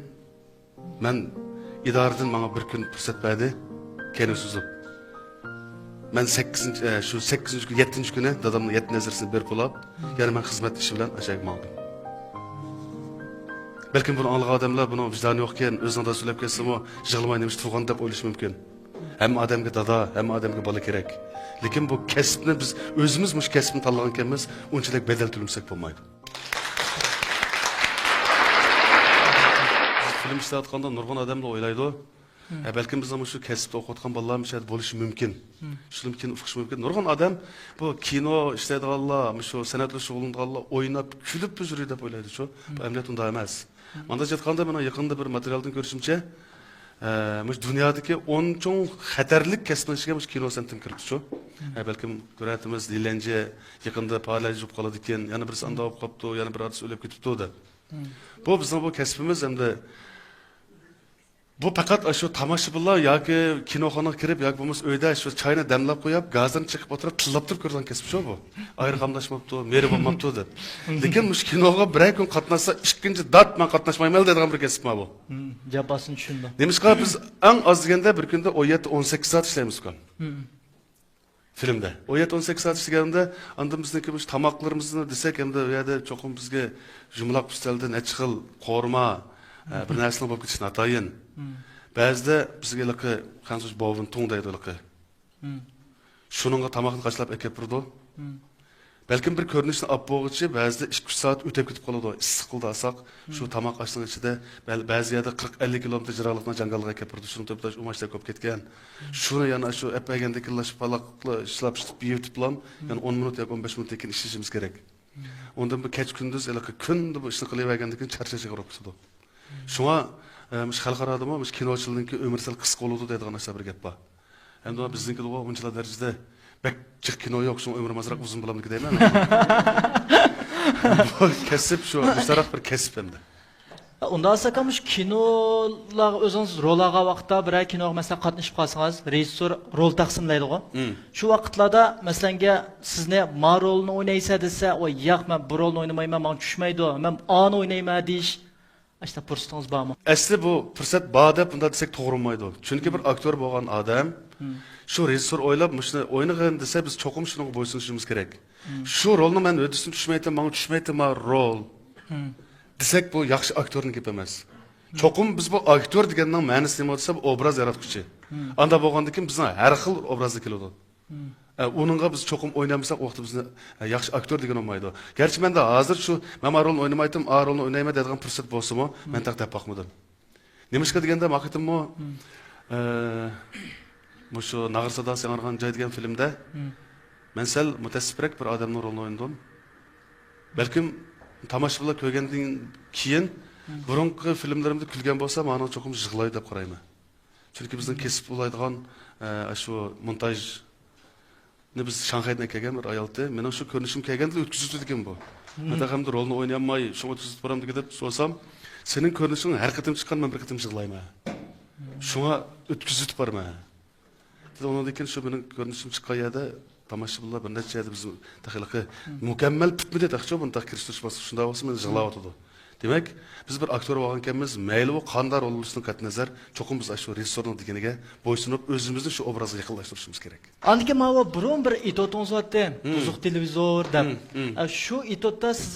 مەن ئىدارىدىن ماڭا بىر كۈن پۇرسەت بەردى، كەينىگە سوزۇپ. مەن سەككىزىنچى، ئە، شۇ سەككىزىنچى كۈن، يەتتىنچى كۈنى دادامنىڭ يەتتە نەزىرىسىنى بېرىپ بولاپ، يەنە مەن خىزمەت ئىشى بىلەن ئاشۇ يەرگە ماڭدىم. بەلكىم بۇنى ئاڭلىغان ئادەملەر بۇنىڭ ۋىجدانى يوقكەن، ئۆزىنىڭ دادىسى ئۆلۈپ كەتسىمۇ يىغلىماي نېمىشقا تۇرغان دەپ ئويلىشى مۇمكىن. ھەممە ئادەمگە دادا، ھەممە ئادەمگە بالا كېرەك. لېكىن بۇ كەسىپنى بىز ئۆزىمىز مۇشۇ كەسىپنى تاللىغانكەنمىز، ئۇنچىلىك بەدەل تۆلىمىسەك بولمايدۇ. بىز فىلىم ئىشلەۋاتقاندا نۇرغۇن ئادەملەر ئويلايدۇ، ھە، بەلكىم بىزنىڭ مۇشۇ كەسىپتە ئوقۇۋاتقان بالىلار مۇشۇ يەردە بولۇشى مۇمكىن. شۇنىڭ كېيىن ئۇقۇشى مۇمكىن. نۇرغۇن ئادەم بۇ كىنو ئىشلەيدىغانلار، مۇشۇ سەنئەت بىلەن شۇغۇللىنىدىغانلار ئويناپ، كۈلۈپ يۈرىدۇ دەپ ئويلايدۇچۇ. بۇ ئەمەلىيەت ئۇنداق ئەمەس. مانداق ئېيتقاندا، مېنىڭ يېقىندا بىر ماتېرىيالدىن كۆرۈشۈمچە، ئە، مۇشۇ دۇنيادىكى ئون چوڭ خەتەرلىك كەسىپنىڭ ئىچىگە مۇشۇ كىنو سەنئىتىمۇ كىرىپتۇچۇ. ئە، بەلكىم كۆرەتتىمىز، لىلەنجى يېقىندا پارالىز بولۇپ قالىدىكەن، يەنە بىرسى ئانداق بولۇپ قاپتۇ، يەنە بىر ئارتىس ئۆلۈپ كېتىپتۇ دەپ. بۇ بىزنىڭ بۇ كەسپىمىز ھەمدە بۇ پەقەت ئاشۇ تاماشىبىنلار ياكى كىنوخانىغا كىرىپ ياكى بولمىسا ئۆيدە شۇ چاينى دەملەپ قويۇپ، گازىنى چېقىپ ئولتۇرۇپ، تىللاپ تۇرۇپ كۆرىدىغان كەسىپ شۇ بۇ. ئايرى قاملاشماپتۇ، مېرى بولماپتۇ دەپ. لېكىن مۇشۇ كىنوغا بىرەر كۈن قاتناشسا، ئىككىنچى دات مەن قاتناشمايمەن دەيدىغان بىر كەسىپ ما بۇ. جاپاسىنى چۈشىنىدۇ. نېمىشقا بىز ئەڭ ئاز دېگەندە بىر كۈندە ئون يەتتە، ئون سەككىز سائەت ئىشلەيمىزكەن. فىلىمدە. ئون يەتتە، ئون سەككىز سائەت ئىشلىگەندە، ئاندىن بىزنىڭكى مۇشۇ تاماقلىرىمىزنى دېسەك، ئەمدى ئۇ يەردە چوقۇم بىزگە يۇمىلاق ئۈستەلدە نەچچە خىل قورۇما، ئە، بىر نەرسىنىڭ بولۇپ كېتىشى ناتايىن. بەزىدە بىزگە ھېلىقى خەنزۇچە بوۋىن تۇڭ دەيدۇ ھېلىقى. شۇنىڭغا تاماقنى قاچىلاپ ئەكەپ بېرىدۇ. بەلكىم بىر كۆرۈنۈشنى ئاپ بولغۇچە بەزىدە ئىككى، ئۈچ سائەت ئۆتۈپ كېتىپ قالىدۇ، ئىسسىق قىلدى ئالساق. شۇ تاماق ئاشنىڭ ئىچىدە بەل-، بەزى يەردە قىرىق، ئەللىك كىلومېتىر جىراقلىقنىڭ جاڭگاللىقىغا ئەكەپ بېرىدۇ. شۇنىڭ تۆپىدە ئۇماچتەك بولۇپ كەتكەن. شۇنى يەنە شۇ ئەپ بەرگەندىن كېيىنلا شۇ پالاقلا شىلاپ شىتىپ يېۋىتىپلا، يەنە ئون مىنۇت ياكى ئون بەش مىنۇتتىن كېيىن ئىشلىشىمىز كېرەك. ئۇندىن بۇ كەچ كۈندۈز ھېلىقى كۈندە بۇ ئىشنى قىلىۋەرگەندىن كېيىن چارچاش ئېغىر بولۇپ كېتىدۇ. شۇڭا، ئە، مۇشۇ خەلقئارادىمۇ مۇشۇ كىنوچىلارنىڭكى ئۆمرى سەل قىسقا بولىدۇ دەيدىغان نەرسە بىر گەپ بار. ئەمدى بىزنىڭكىدە ئۇنچىلا دەرىجىدە بەك جىق كىنو يوق، شۇڭا ئۆمرى ئازراق ئۇزۇن بولامدىكى دەيمەن. بۇ كەسىپ شۇ، مۇشتەرەك بىر كەسىپ ئەمدى. ئۇنداق ئاكا، مۇشۇ كىنولارغا ئۆزىڭىز رول ئالغان ۋاقىتتا، بىرەر كىنوغا مەسىلەن قاتنىشىپ قالسىڭىز، رېژىسسور رول تەقسىملەيدىغۇ. شۇ ۋاقىتلاردا مەسىلەنگە سىزنى ما رولنى ئوينايسەن دېسە، ۋاي ياق، مەن بۇ رولنى ئوينىمايمەن، ماڭا چۈشمەيدۇ، مەن ئانى ئوينايمەن دېيىش، ئاشۇنداق پۇرسىتىڭىز بارمۇ؟ ئەسلى بۇ پۇرسەت بار دەپ بۇنداق دېسەك توغرا بولمايدۇ. چۈنكى بىر ئاكتيور بولغان ئادەم شۇ رېژىسسور ئويلاپ، مۇشۇنى ئوينىغىن دېسە، بىز چوقۇم شۇنىڭغا بويسۇنۇشىمىز كېرەك. شۇ رولنى مەن ھۆددىسىنى چۈشمەيتتىم، ماڭا چۈشمەيتتىما رول دېسەك، بۇ ياخشى ئاكتيورنىڭ گېپى ئەمەس. چوقۇم بىز بۇ ئاكتيور دېگەننىڭ مەنىسى نېمە دېسە، بۇ ئوبراز ياراتقۇچى. ئانداق بولغاندىن كېيىن بىزنىڭ ھەر خىل ئوبرازدا كېلىدۇ. ئە، ئۇنىڭغا بىز چوقۇم ئوينايمىساق، ئۇ ۋاقىتتا بىزنى، ئە، ياخشى ئاكتيور دېگىلى بولمايدۇ. گەرچە مەندە ھازىر شۇ، مەن ما رولنى ئوينىمايتتىم، ئا رولنى ئوينايمەن دەيدىغان پۇرسەت بولسىمۇ، مەن تېخى دەپ باقمىدىم. نېمىشقا دېگەندە، ما قېتىممۇ، ئە، مۇشۇ ناغرا ساداسى ياڭرىغان جاي دېگەن فىلىمدە مەن سەل مۇتەئەسسىپرەك بىر ئادەمنىڭ رولىنى ئوينىدىم. بەلكىم تاماشىبىنلار كۆرگەندىن كېيىن بۇرۇنقى فىلىملىرىمدە كۈلگەن بولسا، مانا چوقۇم يىغلايدۇ دەپ قارايمەن. چۈنكى بىزنىڭ كېسىپ ئۇلايدىغان، ئە، ئاشۇ مونتاژنى بىز شاڭخەيدىن ئەكەلگەن بىر ئايالتى. مېنىڭ شۇ كۆرۈنۈشۈم كەلگەندىلا ئۆتكۈزۈۋېتىدىكەن بۇ. مەن تېخى ئەمدى رولنى ئوينىيالماي، شۇڭا ئۆتكۈزۈۋېتىپ بارامدىكى دەپ سورىسام، سېنىڭ كۆرۈنۈشۈڭ ھەر قېتىم چىققان مەن بىر قېتىم يىغلايمەن. شۇڭا ئۆتكۈزۈۋېتىپ بارىمەن. دېدى، ئۇنىڭدىن كېيىن شۇ مېنىڭ كۆرۈنۈشۈم چىققان يەردە تاماشىبىنلار بىر نەچچە يەردە بىز تېخى ھېلىقى مۇكەممەل پۈتمىدى تېخىچۇ، بۇنى تېخى كىرىشتۈرۈش باسقۇچى، شۇنداق بولسا مېنى يىغلاۋاتىدۇ. دېمەك، بىز بىر ئاكتيور بولغانكەنمىز، مەيلى ئۇ قانداق رول بولۇشىدىن قەتئىينەزەر، چوقۇم بىز ئاشۇ رېژىسسورنىڭ دېگىنىگە بويسۇنۇپ، ئۆزىمىزنى شۇ ئوبرازغا يېقىنلاشتۇرۇشىمىز كېرەك. ئاندىن كېيىن ماۋۇ بۇرۇن بىر ئېتوتىڭىز بارتتى، بۇزۇق تېلېۋىزور دەپ. ئە، شۇ ئېتوتتا سىز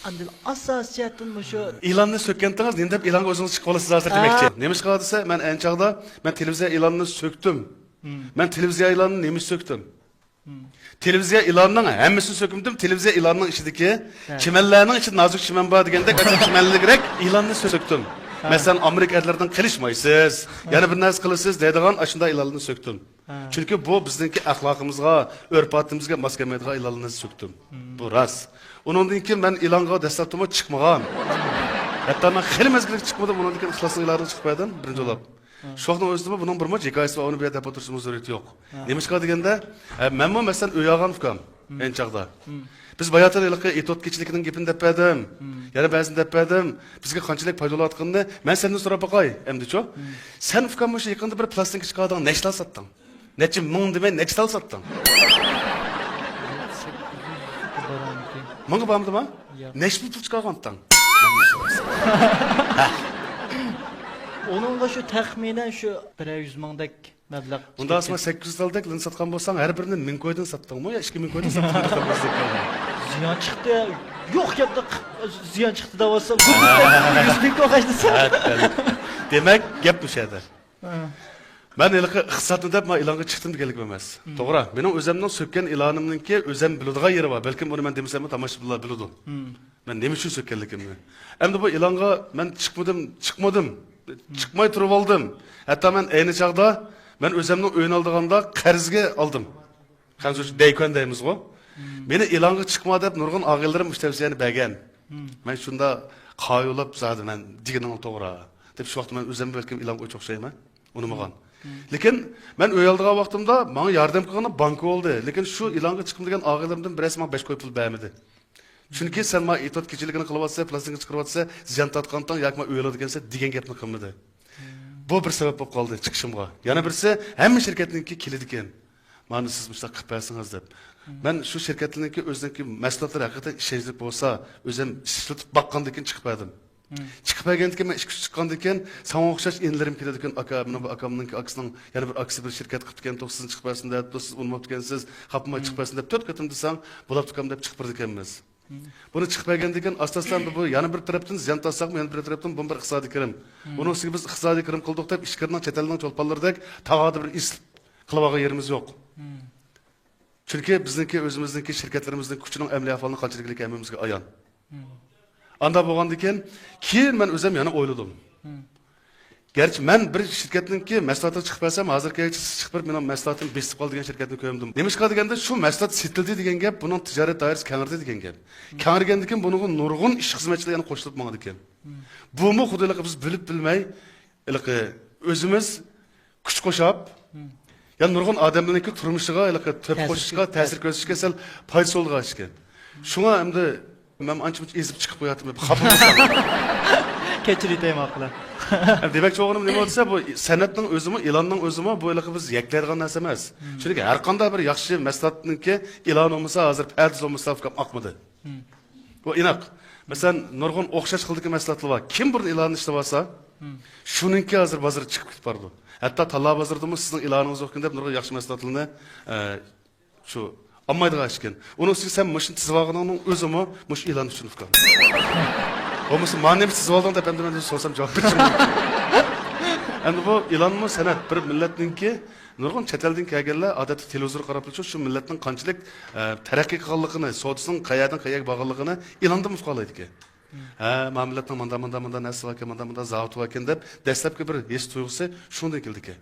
ئاندىن ئاساسىي جەھەتتىن مۇشۇ ئېلاننى سۆككەنتىڭىز، نېمە دەپ ئېلانغا ئۆزىڭىز چىقىپ قالىسىز ھازىر دېمەكچى. نېمىشقا دېسە، مەن ئەنە چاغدا، مەن تېلېۋىزىيە ئېلانىنى سۆكتۈم. مەن تېلېۋىزىيە ئېلانىنى نېمە ئۈچۈن سۆكتۈم؟ تېلېۋىزىيە ئېلانىنىڭ ھەممىسىنى سۆكمىدىم. تېلېۋىزىيە ئېلانىنىڭ ئىچىدىكى، ھە، چىمەنلەرنىڭ ئىچىدە نازۇك چىمەن بار دېگەندەك، ئاشۇ چىمەنلىكرەك ئېلاننى سۆكتۈم. ھە. مەسىلەن، ئامېرىكا ئەرلىرىدىن قېلىشمايسىز. ھە. يەنە بىر نەرسە قىلىسىز دەيدىغان ئاشۇنداق ئېلانلارنى سۆكتۈم. ھە. چۈنكى بۇ بىزنىڭكى ئەخلاقىمىزغا، ئۆرپ-ئادىتىمىزگە ماس كەلمەيدىغان ئېلانلارنى سۆكتۈم. مم. بۇ راست. ئۇنىڭدىن كېيىن مەن ئېلانغا دەسلەپتىمۇ چىقمىغان. ھەتتا مەن خېلى مەزگىلگىچە چىقمىدىم، ئۇنىڭدىن كېيىن ئىخلاسنىڭ ئېلانىغا چىقىپ بەردىم، بىرىنچى بولاپ. ھە. شۇ ۋاقىتنىڭ ئۆزىدىمۇ بۇنىڭ بىرمۇ ھېكايىسى بار، ئۇنى بۇ يەردە دەپ ئولتۇرۇشنىڭ زۆرۈرىيىتى يوق. ھە. نېمىشقا دېگەندە، ئە، مەنمۇ مەسىلەن ئۆي ئالغان ئۇكام، مم، ئەينى چاغدا. مم. بىز باياتىن ھېلىقى ئېتوت كېچىلىكىنىڭ گېپىنى دەپ بەردىم. مم. يەنە بەزىنى دەپ بەردىم. بىزگە قانچىلىك پايدا بولۇۋاتقىنىنى مەن سەندىن سوراپ باقاي، ئەمدىچۇ؟ مم. سەن ئۇكام مۇشۇ يېقىندا بىر پلاستىنكا چىقاردىڭ، نەچچە تال ساتتىڭ؟ نەچچە مىڭ دېمەي، نەچچە تال ساتتىڭ؟ مىڭغا بارمىدىما؟ ياق. نەچچە پۇل چىقارغانتىڭ؟ ئۇنىڭغا شۇ تەخمىنەن شۇ بىرەر يۈز مىڭدەك مەبلەغ ئۇنداق چىقىپ ساڭا كەتتى. سەككىز يۈز تالدەك لىنت ساتقان بولساڭ، ھەر بىرىنى مىڭ كويدىن ساتتىڭمۇ يا ئىككى مىڭ كويدىن ساتتىڭمۇ؟ زىيان چىقتى. يوق گەپتە زىيان چىقتى دەۋاتسا، يۈز مىڭ كوي خەجلىسە. دېمەك، گەپ مۇشۇ يەردە. ھە. مەن ھېلىقى ئىقتىسادنى دەپ مانا ئېلانغا چىقتىم دېگەنلىكىم ئەمەس. مم. توغرا، مېنىڭ ئۆزەمنىڭ سۆككەن ئېلانىمنىڭكى ئۆزەم بىلىدىغان يېرى بار. بەلكىم ئۇنى مەن دېمىسەممۇ تاماشىبىنلار بىلىدۇ. مم. مەن نېمە ئۈچۈن سۆككەنلىكىمنى. ئەمدى بۇ ئېلانغا مەن چىقمىدىم، چىقمىدىم، چىقماي تۇرۇۋالدىم. ھەتتا مەن ئەينى چاغدا مەن ئۆزەمنىڭ ئۆيىنى ئالىدىغاندا قەرزگە ئالدىم. خەنزۇچە دەيكۈەن دەيمىزغۇ. مم. مېنى ئېلانغا چىقما دەپ نۇرغۇن ئاغىنىلىرىم مۇشۇ تەۋسىيەنى بەرگەن. مم. مەن شۇنداق قايىللاپ زادى مەن دېگىنىڭ توغرا دەپ شۇ ۋاقىتتا مەن ئۆزۈممۇ بەلكىم ئېلانغا ئوخشايمەن. ئۇنىمىغان. مم. لېكىن مەن ئۆي ئالىدىغان ۋاقتىمدا ماڭا ياردەم قىلغىنى بانكا بولدى. لېكىن شۇ ئېلانغا چىقىم دېگەن ئاغىنىلىرىمدىن بىرەرسى ماڭا بەش كوي پۇل بەرمىدى. چۈنكى سەن مانا ئېتوت كېچىلىكىنى قىلىۋاتىسەن، پلاستىنكا چىقىرىۋاتىسەن، زىيان تارتقانتىڭ ياكى مانا ئۆي ئالىدىكەنسەن دېگەن گەپنى قىلمىدى. بۇ بىر سەۋەب بولۇپ قالدى چىقىشىمغا. يەنە بىرسى، ھەممە شىركەتنىڭكى كېلىدىكەن. مانا سىز مۇشۇنداق قىلىپ بەرسىڭىز دەپ. مەن شۇ شىركەتلەرنىڭكى ئۆزىنىڭكى مەھسۇلاتلىرى ھەقىقەتەن ئىشەنچلىك بولسا، ئۆزۈم ئىشلىتىپ باققاندىن كېيىن چىقىپ بەردىم. چىقىپ بەرگەندىن كېيىن مەن ئىشقا چىققاندىن كېيىن ساڭا ئوخشاش ئىنىلىرىم كېلىدىكەن، ئاكا، مانا بۇ ئاكامنىڭكى ئاكىسىنىڭ يەنە بىر ئاكىسى بىر شىركەت قىپتىكەن، توقسىزىنچى چىقىپ بەرسۇن دەپتۇ، سىز ئۇنىماپتىكەنسىز، خاپىماي چىقىپ بەرسۇن دەپ تۆت قېتىم دېسەڭ، بولاپتىكەن دەپ چىقىپ بېرىدىكەنمىز. بۇنى چىقىپ بەرگەندىن كېيىن ئاستا ئاستا ئەمدى بۇ يەنە بىر تەرەپتىن زىيان تارتساقمۇ، يەنە بىر تەرەپتىن بۇمۇ بىر ئىقتىسادىي كىرىم. ئۇنىڭ ئۈستىگە بىز ئىقتىسادىي كىرىم قىلدۇق دەپ ئىچكىرىنىڭ چەت ئەلنىڭ چولپانلىرىدەك تاغادا بىر ئىس قىلىۋالغان يېرىمىز يوق. چۈنكى بىزنىڭكى ئۆزىمىزنىڭكى شىركەتلىرىمىزنىڭ كۈچىنىڭ ئەمەلىي ئەھۋالىنىڭ قانچىلىكلىكى ھەممىمىزگە ئايان. ئانداق بولغاندىكىن، كېيىن مەن ئۆزۈم يەنە ئويلىدىم. گەرچە مەن بىر شىركەتنىڭكى مەھسۇلاتىغا چىقىپ بەرسەم، ھازىرقى چىقىپ بېرىپ مېنىڭ مەھسۇلاتىم بېسىپ قالدى دېگەن شىركەتنى كۆرمىدىم. نېمىشقا دېگەندە، شۇ مەھسۇلات سېتىلدى دېگەن گەپ بۇنىڭ تىجارەت دائىرىسى كەڭرىدى دېگەن گەپ. كەڭرىگەندىكىن بۇنىڭغا نۇرغۇن ئىش خىزمەتچىلەر يەنە قوشۇلۇپ ماڭىدىكەن. بۇمۇ خۇددى ھېلىقى بىز بىلىپ بىلمەي، ھېلىقى ئۆزىمىز كۈچ قوشاپ، يەنە نۇرغۇن ئادەملەرنىڭكى تۇرمۇشىغا ھېلىقى تۆھپە تەسىر قوشۇشقا، تەسىر كۆرسىتىشكە سەل پايدىسى بولىدىغان ئىكەن. شۇڭا ئەمدى مەن ئانچە-مۇنچە ئېزىپ چىقىپ قوياتتىم، خاپا بولمىساڭ. كەچۈرۈۋېتەي ماقۇل. دېمەكچى بولغىنىم نېمە دېسە، بۇ سەنئەتنىڭ ئۆزىمۇ، ئېلاننىڭ ئۆزىمۇ بۇ ھېلىقى بىز يەكلەيدىغان نەرسە ئەمەس. چۈنكى ھەرقانداق بىر ياخشى مەھسۇلاتنىڭكى ئېلانى بولمىسا، ھازىر پەردىسى بولمىسا، ئۇكام، ئاقمىدى. بۇ ئېنىق. مەسىلەن، نۇرغۇن ئوخشاش خىلدىكى مەھسۇلاتلار بار. كىم بۇرۇن ئېلان ئىشلىۋالسا، شۇنىڭكى ھازىر بازىرى چىقىپ كېتىپ بارىدۇ. ھەتتا تاللا بازىرىدىمۇ سىزنىڭ ئېلانىڭىز يوقكەن دەپ نۇرغۇن ياخشى مەھسۇلاتلارنى، ئە، شۇ ئالمايدىغان ئىشكەن. ئۇنىڭ ئۈستىگە سەن مۇشۇنى تىزىۋالغىنىڭنىڭ ئۆزىمۇ مۇشۇ ئېلان ئۈچۈن ئۇكام. بولمىسا مانا نېمە تىزىۋالدىڭ دەپ ئەمدى مەن سورىسام جاۋاب بېرىشىم مۇمكىن. ئەمدى بۇ ئېلانمۇ سەنئەت، بىر مىللەتنىڭكى نۇرغۇن چەت ئەلدىن كەلگەنلەر ئادەتتە تېلېۋىزورغا قاراپلا شۇ مىللەتنىڭ قانچىلىك، ئە، تەرەققىي قىلغانلىقىنى، سودىسىنىڭ قەيەردىن قەيەرگە بارغانلىقىنى ئېلاندىن ئۇقالايدىكەن. ھە، ما مىللەتنىڭ ماندا، ماندا، ماندا نەرسىسى باركەن، ماندا، ماندا زاۋۇتى باركەن دەپ دەسلەپكى بىر ھېس تۇيغۇسى شۇندىن كېلىدىكەن.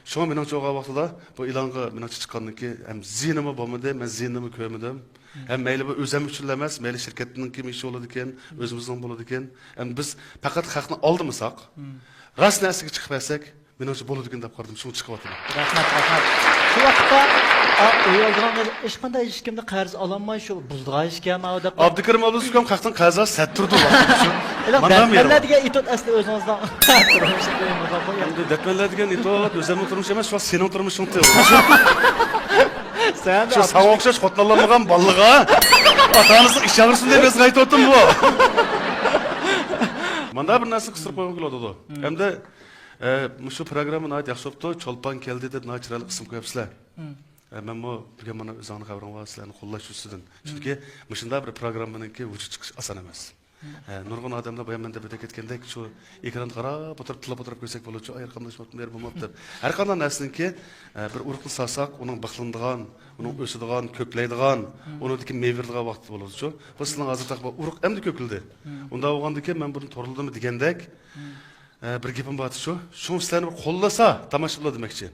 شۇڭا مېنىڭچە بولغان ۋاقتىدا بۇ ئېلانغا مېنىڭچە چىققاندىن كېيىن ھەم زىيىنىمۇ بولمىدى، مەن زىيىنىنىمۇ كۆرمىدىم. ھەم مەيلى بۇ ئۆزۈم ئۈچۈنلا ئەمەس، مەيلى شىركەتنىڭكىمۇ ئىشى بولىدىكەن، ئۆزىمىزنىڭ بولىدىكەن. ھەم بىز پەقەت خەقنى ئالدىمىساق، راست نەرسىگە چىقىپ بەرسەك، مېنىڭچە بولىدىكەن دەپ قارىدىم، شۇڭا چىقىۋاتىمەن. رەھمەت، رەھمەت. شۇ ۋاقىتتا، ئا، ئۆي ئالىدىغان ھېچقانداق ھېچكىمدىن قەرز ئالالماي، شۇ بۇزىدىغان ئىشكەن، ماۋۇ دەپ. ئابدۇكېرىم ئابدۇسۇكام خەقنىڭ قەرزى سەت تۇرىدۇ. ئېلان، ماندامۇ يەر دەتمەنلەر بار. دېگەن ئېتوت ئەسلى ئۆزىڭىزنىڭ تۇرمۇشىدا قويۇلغان. ئەمدى دەتمەنلەر دېگەن ئېتوت ئۆزۈمنىڭ تۇرمۇشى ئەمەس، شۇ سېنىڭ تۇرمۇشۇڭ تېۋىپ. شۇ ساڭا ئوخشاش خوتۇن ئالالمىغان بالىلىغا ئاتا-ئانىسىنىڭ ئىشى ئاغرىسۇن دەپ يازغان ئېتوتۇم بۇ. ماندا بىر نەرسىنى قىستۇرۇپ قويغۇم كېلىۋاتىدۇ. ئەمدى، ئە، مۇشۇ پروگرامما ناھايىتى ياخشى بوپتۇ. چولپان كەلدى دەپ ناھايىتى چىرايلىق ئىسىم قويۇپسىلەر. ئە، مەنمۇ بىر مانا ئۆزۈڭنىڭ خەۋىرىڭ بار، سىلەرنى قوللاش يۈزىسىدىن. چۈنكى مۇشۇنداق بىر پروگراممىنىڭكى ۋۇجۇدقا چىقىشى ئاسان ئەمەس. ھە، نۇرغۇن ئادەملەر بايام مەن دەپ ئۆتۈپ كەتكەندەك شۇ ئېكراندا قاراپ ئولتۇرۇپ، تىللاپ ئولتۇرۇپ كۆرسەك بولىدۇ، ئاي، ھەرقانداق ئىش بولۇپتۇ، مېھرىبان بولۇپتۇ. ھەر قانداق نەرسىنىڭكى، ئە، بىر ئۇرۇقنى سالساق، ئۇنىڭ بىخلىنىدىغان، ئۇنىڭ ئۆسىدىغان، كۆكلەيدىغان، ئۇنىڭدىكى مېۋە بېرىدىغان ۋاقتى بولىدۇچۇ. بۇ سىلىنىڭ ھازىر تاق بار ئۇرۇق ئەمدى كۆكلىدى. ئۇنداق بولغاندىكىن مەن بۇنى تورلىدىم دېگەندەك، ئە، بىر گېپىم بارچۇ. شۇڭا سىلەرنى بىر قوللىسا تاماشا بولىدۇ دېمەكچى.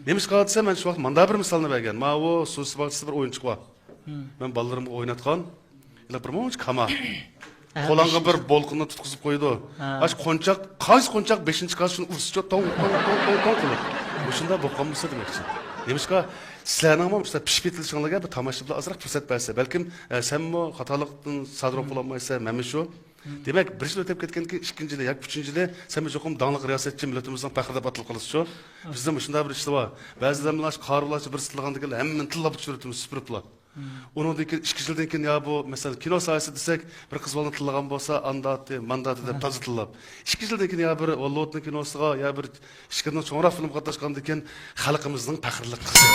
نېمىشقا دېسە، مەن شۇ ۋاقىت ماندا بىر مىسالنى بەرگەن. ماۋۇ سۇ باغچىسىدا بىر ئويۇنچۇق بار. مەن بالىلىرىمغا ئويناتقان. ئىللا بىر مۇنچە كاما. قولۇڭغا بىر بولقىنى تۇتقۇزۇپ قويىدۇ. ھە. ئاش قونچاق، قايسى قونچاق بېشىنى چىقارسا شۇنى ئۇرسىچۇ، توڭ، توڭ، توڭ، توڭ، توڭ قىلىپ. مۇشۇنداق بولۇپ قالمىسا دېمەكچى. نېمىشقا سىلەرنىڭمۇ مۇشۇنداق پىشىپ يېتىلىشىڭلارغا بىر تاماشىبىنلار ئازراق پۇرسەت بەرسە، بەلكىم، ئە، سەنمۇ خاتالىقتىن سادىر بولۇپ قالمايسەن، مەنمۇ شۇ. دېمەك، بىر يىل ئۆتۈپ كەتكەندىن كېيىن ئىككىنچى يىلى ياكى ئۈچىنچى يىلى سەنمۇ چوقۇم داڭلىق رىياسەتچى مىللىتىمىزنىڭ پەخرى دەپ ئاتىلىپ قالىسىچۇ. بىزدە مۇشۇنداق بىر ئىشلار بار. بەزىدە مۇشۇ قارىۋالارچە بىرسى تىللىغاندىن كېيىن ھەممىنى تىللاپ چۈشۈرۈۋېتىمىز، سۈپۈرۈپلا. ئۇنىڭدىن كېيىن ئىككى يىلدىن كېيىن يا بۇ، مەسىلەن، كىنو ساھەسى دېسەك، بىر قىز بالىنى تىللىغان بولسا، ئانداتى، مانداتى دەپ تازا تىللاپ. ئىككى يىلدىن كېيىن يا بىر ھوللىۋۇدنىڭ كىنوسىغا، يا بىر ئىككىدىن چوڭراق فىلىمغا قاتناشقاندىكىن، «خەلقىمىزنىڭ پەخىرلىك قىزى،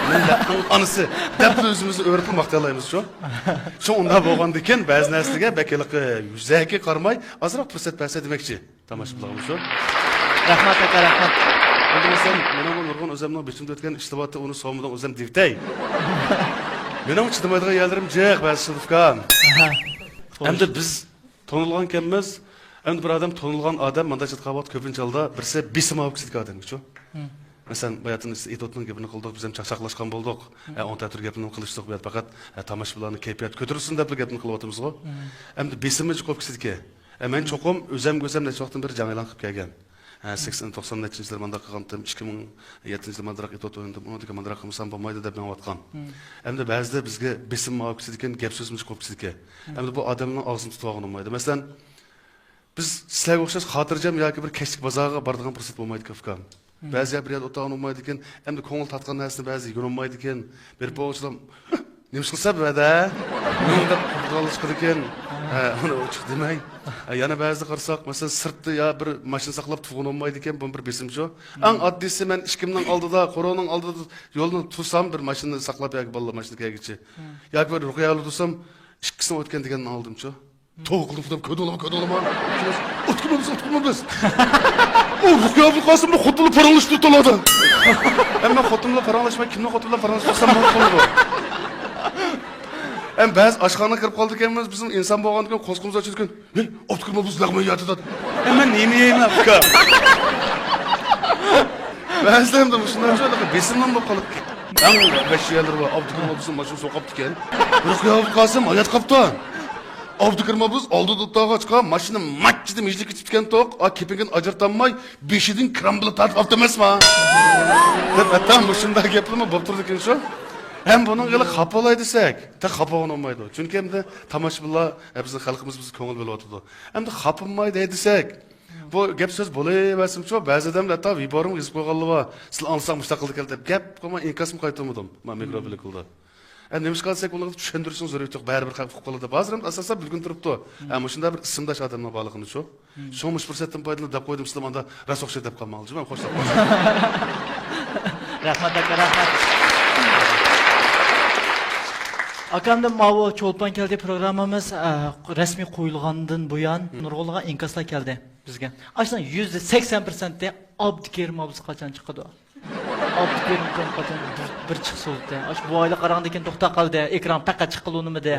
مىللەتنىڭ ئانىسى» دەپلا ئۆزىمىزنى ئۆرۈپ ماختىيالايمىز شۇ. شۇ ئۇنداق بولغاندىكىن، بەزى نەرسىلەرگە بەك ھېلىقى يۈزەكى قارىماي، ئازراق پۇرسەت بەرسە دېمەكچى. تاماشىبىنلارغىمۇ شۇ. رەھمەت، ئاكا، رەھمەت. ئەمدى مەسىلەن، مېنىڭمۇ نۇرغۇن ئۆزەمنىڭ بېشىمدا ئۆتكەن ئىشلىۋاتتى، ئۇنى سورىمىدىڭ ئۆزەم دېۋىتەي. مېنىڭمۇ چىدىمايدىغان يەرلىرىم جىق بەزى شۇنداق ئۇكام. ئەمدى بىز تونۇلغانكەنمىز، ئەمدى بىر ئادەم تونۇلغان ئادەم مانداق چاتقان ۋاقىت كۆپىنچە ھالدا بىرسى بېسىم ئاۋۇپ كېتىدىكەن ئادەمگىچۇ. مەسىلەن، باياتىن ئېتوتنىڭ گېپىنى قىلدۇق، بىز ھەم چاقچاقلاشقان بولدۇق. ئە، ئوڭ تەتۈر گەپنى قىلىشتۇق، بۇ يەردە پەقەت، ئە، تاماشىبىنلارنىڭ كەيپىياتى كۆتۈرۈلسۇن دەپلا گەپنى قىلىۋاتىمىزغۇ. ئەمدى بېسىمى جۇقۇپ كېتىدىكەن. ئە، مەن چوقۇم ئۆزەم گۆزەم نەچچە ۋاقىتتىن بېرى جەڭ ئېلان قىلىپ كەلگەن. ئە، سەكسەن، توقسان نەچچىنچى يىلى مانداق قىلغانتىم، ئىككى مىڭ يەتتىنچى يىلى مانداق ئېتوت ئوينىدىم، ئۇنىڭدىن كېيىن مانداق قىلمىسام بولمايدۇ دەپ مېڭىۋاتقان. ئەمدى بەزىدە بىزگە بېسىم ماۋۇ كېسىدىكەن، گەپ سۆزىمىز چىقىپ كېسىدىكەن. ئەمدى بۇ ئادەمنىڭ ئاغزىنى تۇتۇۋالغىلى بولمايدۇ. مەسىلەن، بىز سىلەرگە ئوخشاش خاتىرجەم ياكى بىر كەچلىك بازارغا بارىدىغان پۇرسەت بولمايدىكەن، ئۇكام. بەزى يەر بىر يەردە ئولتۇرغىلى بولمايدىكەن، ئەمدى كۆڭۈل تارتقان نەرسىنى بەزى يېگىلى بولمايدىكەن. بېرىپ بولغۇچىلام، «نېمە ئىش قىلسا بۇ يەردە؟» دەپ قورقۇتقانلار چىقىدىكەن. ھە، ئۇنى ئوچۇق دېمەي. ھە، يەنە بەزىدە قارىساق، مەسىلەن، سىرتتا يا بىر ماشىنا ساقلاپ تۇرغىلى بولمايدىكەن، بۇ بىر بېسىمچۇ. ئەڭ ئاددىيسى، مەن ئىشىكىمنىڭ ئالدىدا، قورۇنىڭ ئالدىدا يولدا تۇرسام، بىر ماشىنا ساقلاپ ياكى بالىلار ماشىنا كەلگۈچە. ياكى بىر رۇقىيە ئالدىدا تۇرسام، ئىككىسىنى ئۆتكەن دېگەننى ئاڭلىدىمچۇ. توۋا قىلدىم، قۇدام كۆدۈڭلارمۇ، كۆدۈڭلارمۇ. ئۇتۇقمۇ بىز، ئۇتۇقمۇ بىز. ئۇ رۇقىيە ئابۇلقاسىممۇ خوتۇنى پاراڭلىشىپ تۇرۇۋاتىدۇ. ئەمما خوتۇن بىلەن پاراڭلاشماي، كىمنىڭ خوتۇنى بىلەن پاراڭلىشىپ تۇرسام بولىدۇ. ئەم بەزى ئاشخانىغا كىرىپ قالىدىكەنمىز، بىزنىڭ ئىنسان بولغاندىكىن قورسىقىمىز ئاچىدىكەن. ھەي، ئابدۇكېرىم ئابۇ، سىز نەق مەيداندا. ئەمما نېمە يەيمەن، ئۇكام؟ بەزىدە ئەمدى مۇشۇنداق بېسىملىق بولۇپ قالىدىكەن. ئەڭ ۋەھشىي يەرلىرى بار. ئابدۇكېرىم ئابۇ، سىز ماشىنا سوقۇپتىكەن. رۇقىيە ئابۇلقاسىم ھايات قاپتۇ. ئابدۇكېرىم ئابۇز ئالدىدا ئولتۇرغاچقا، ماشىنا ماچچىدىن مىجىلىپ كېتىپتىكەن توق، ئا، كېپىنىنى ئاجرىتالماي، بېشىدىن كىرام بىلەن تارتىپ ئاپتۇ ئەمەسما؟ دەپ، ھەتتا مۇشۇنداق گەپلىرىمۇ بولۇپ تۇرىدىكەن شۇ. ھەم بۇنىڭغا خاپا بولاي دېسەك، تېخى خاپا بولغىلى بولمايدۇ. چۈنكى ئەمدى تاماشىبىنلار، ئە، بىزنىڭ خەلقىمىز بىزگە كۆڭۈل بۆلۈۋاتىدۇ. ئەمدى خاپا بولماي دەي دېسەك، بۇ گەپ سۆز بولۇۋەرسىمچۇ، بەزى ئادەملەر ھەتتا ۋىبورۇمغا يېزىپ قويغانلار بار، سىلەر ئاڭلىساڭ مۇشۇنداق قىلدى ئەكەل دەپ، گەپ قىلماي ئىنكاسمۇ قايتۇرمىدىم. مانا مىكرو بىلىكلىدا. ئە، نېمىشقا دېسەك، ئۇلارغا چۈشەندۈرۈشنىڭ زۆرۈرىيىتى يوق، بەرىبىر خەق ئۇقۇپ قالىدۇ. ھازىر ئەمدى ئاساسەن بىلگىلى تۇرۇپتۇ. ئە، مۇشۇنداق بىر ئىسىمداش ئادەمنىڭ بارلىقىنى شۇ. شۇڭا مۇشۇ پۇرسەتتىن پايدىلىنىپ دەپ قويدۇم، سىلەر ماندا راست ئوخشايدۇ دەپ قالماڭلار، جۇمۇ، خوشلاپ قالىمەن. رەھمەت، ئاكا، رەھمەت. ئاكامدىن ماۋۇ چولپان كەلدى پروگراممىمىز، ئە، رەسمىي قويۇلغاندىن بۇيان نۇرغۇنلىغان ئىنكاسلار كەلدى بىزگە. ئاشۇنىڭ يۈزدە سەكسەن پىرسەنتى ئابدۇكېرىم ئابۇزى قاچان چىقىدۇ؟ ئابدۇكېرىم ئاكام قاچان بىر، بىر چىقسا بولدى. ئاشۇ بۇ ئايلار قاراڭدىكىن توختاپ قالدى. ئېكران پەقەت چىققىلى ئۇنىمىدى.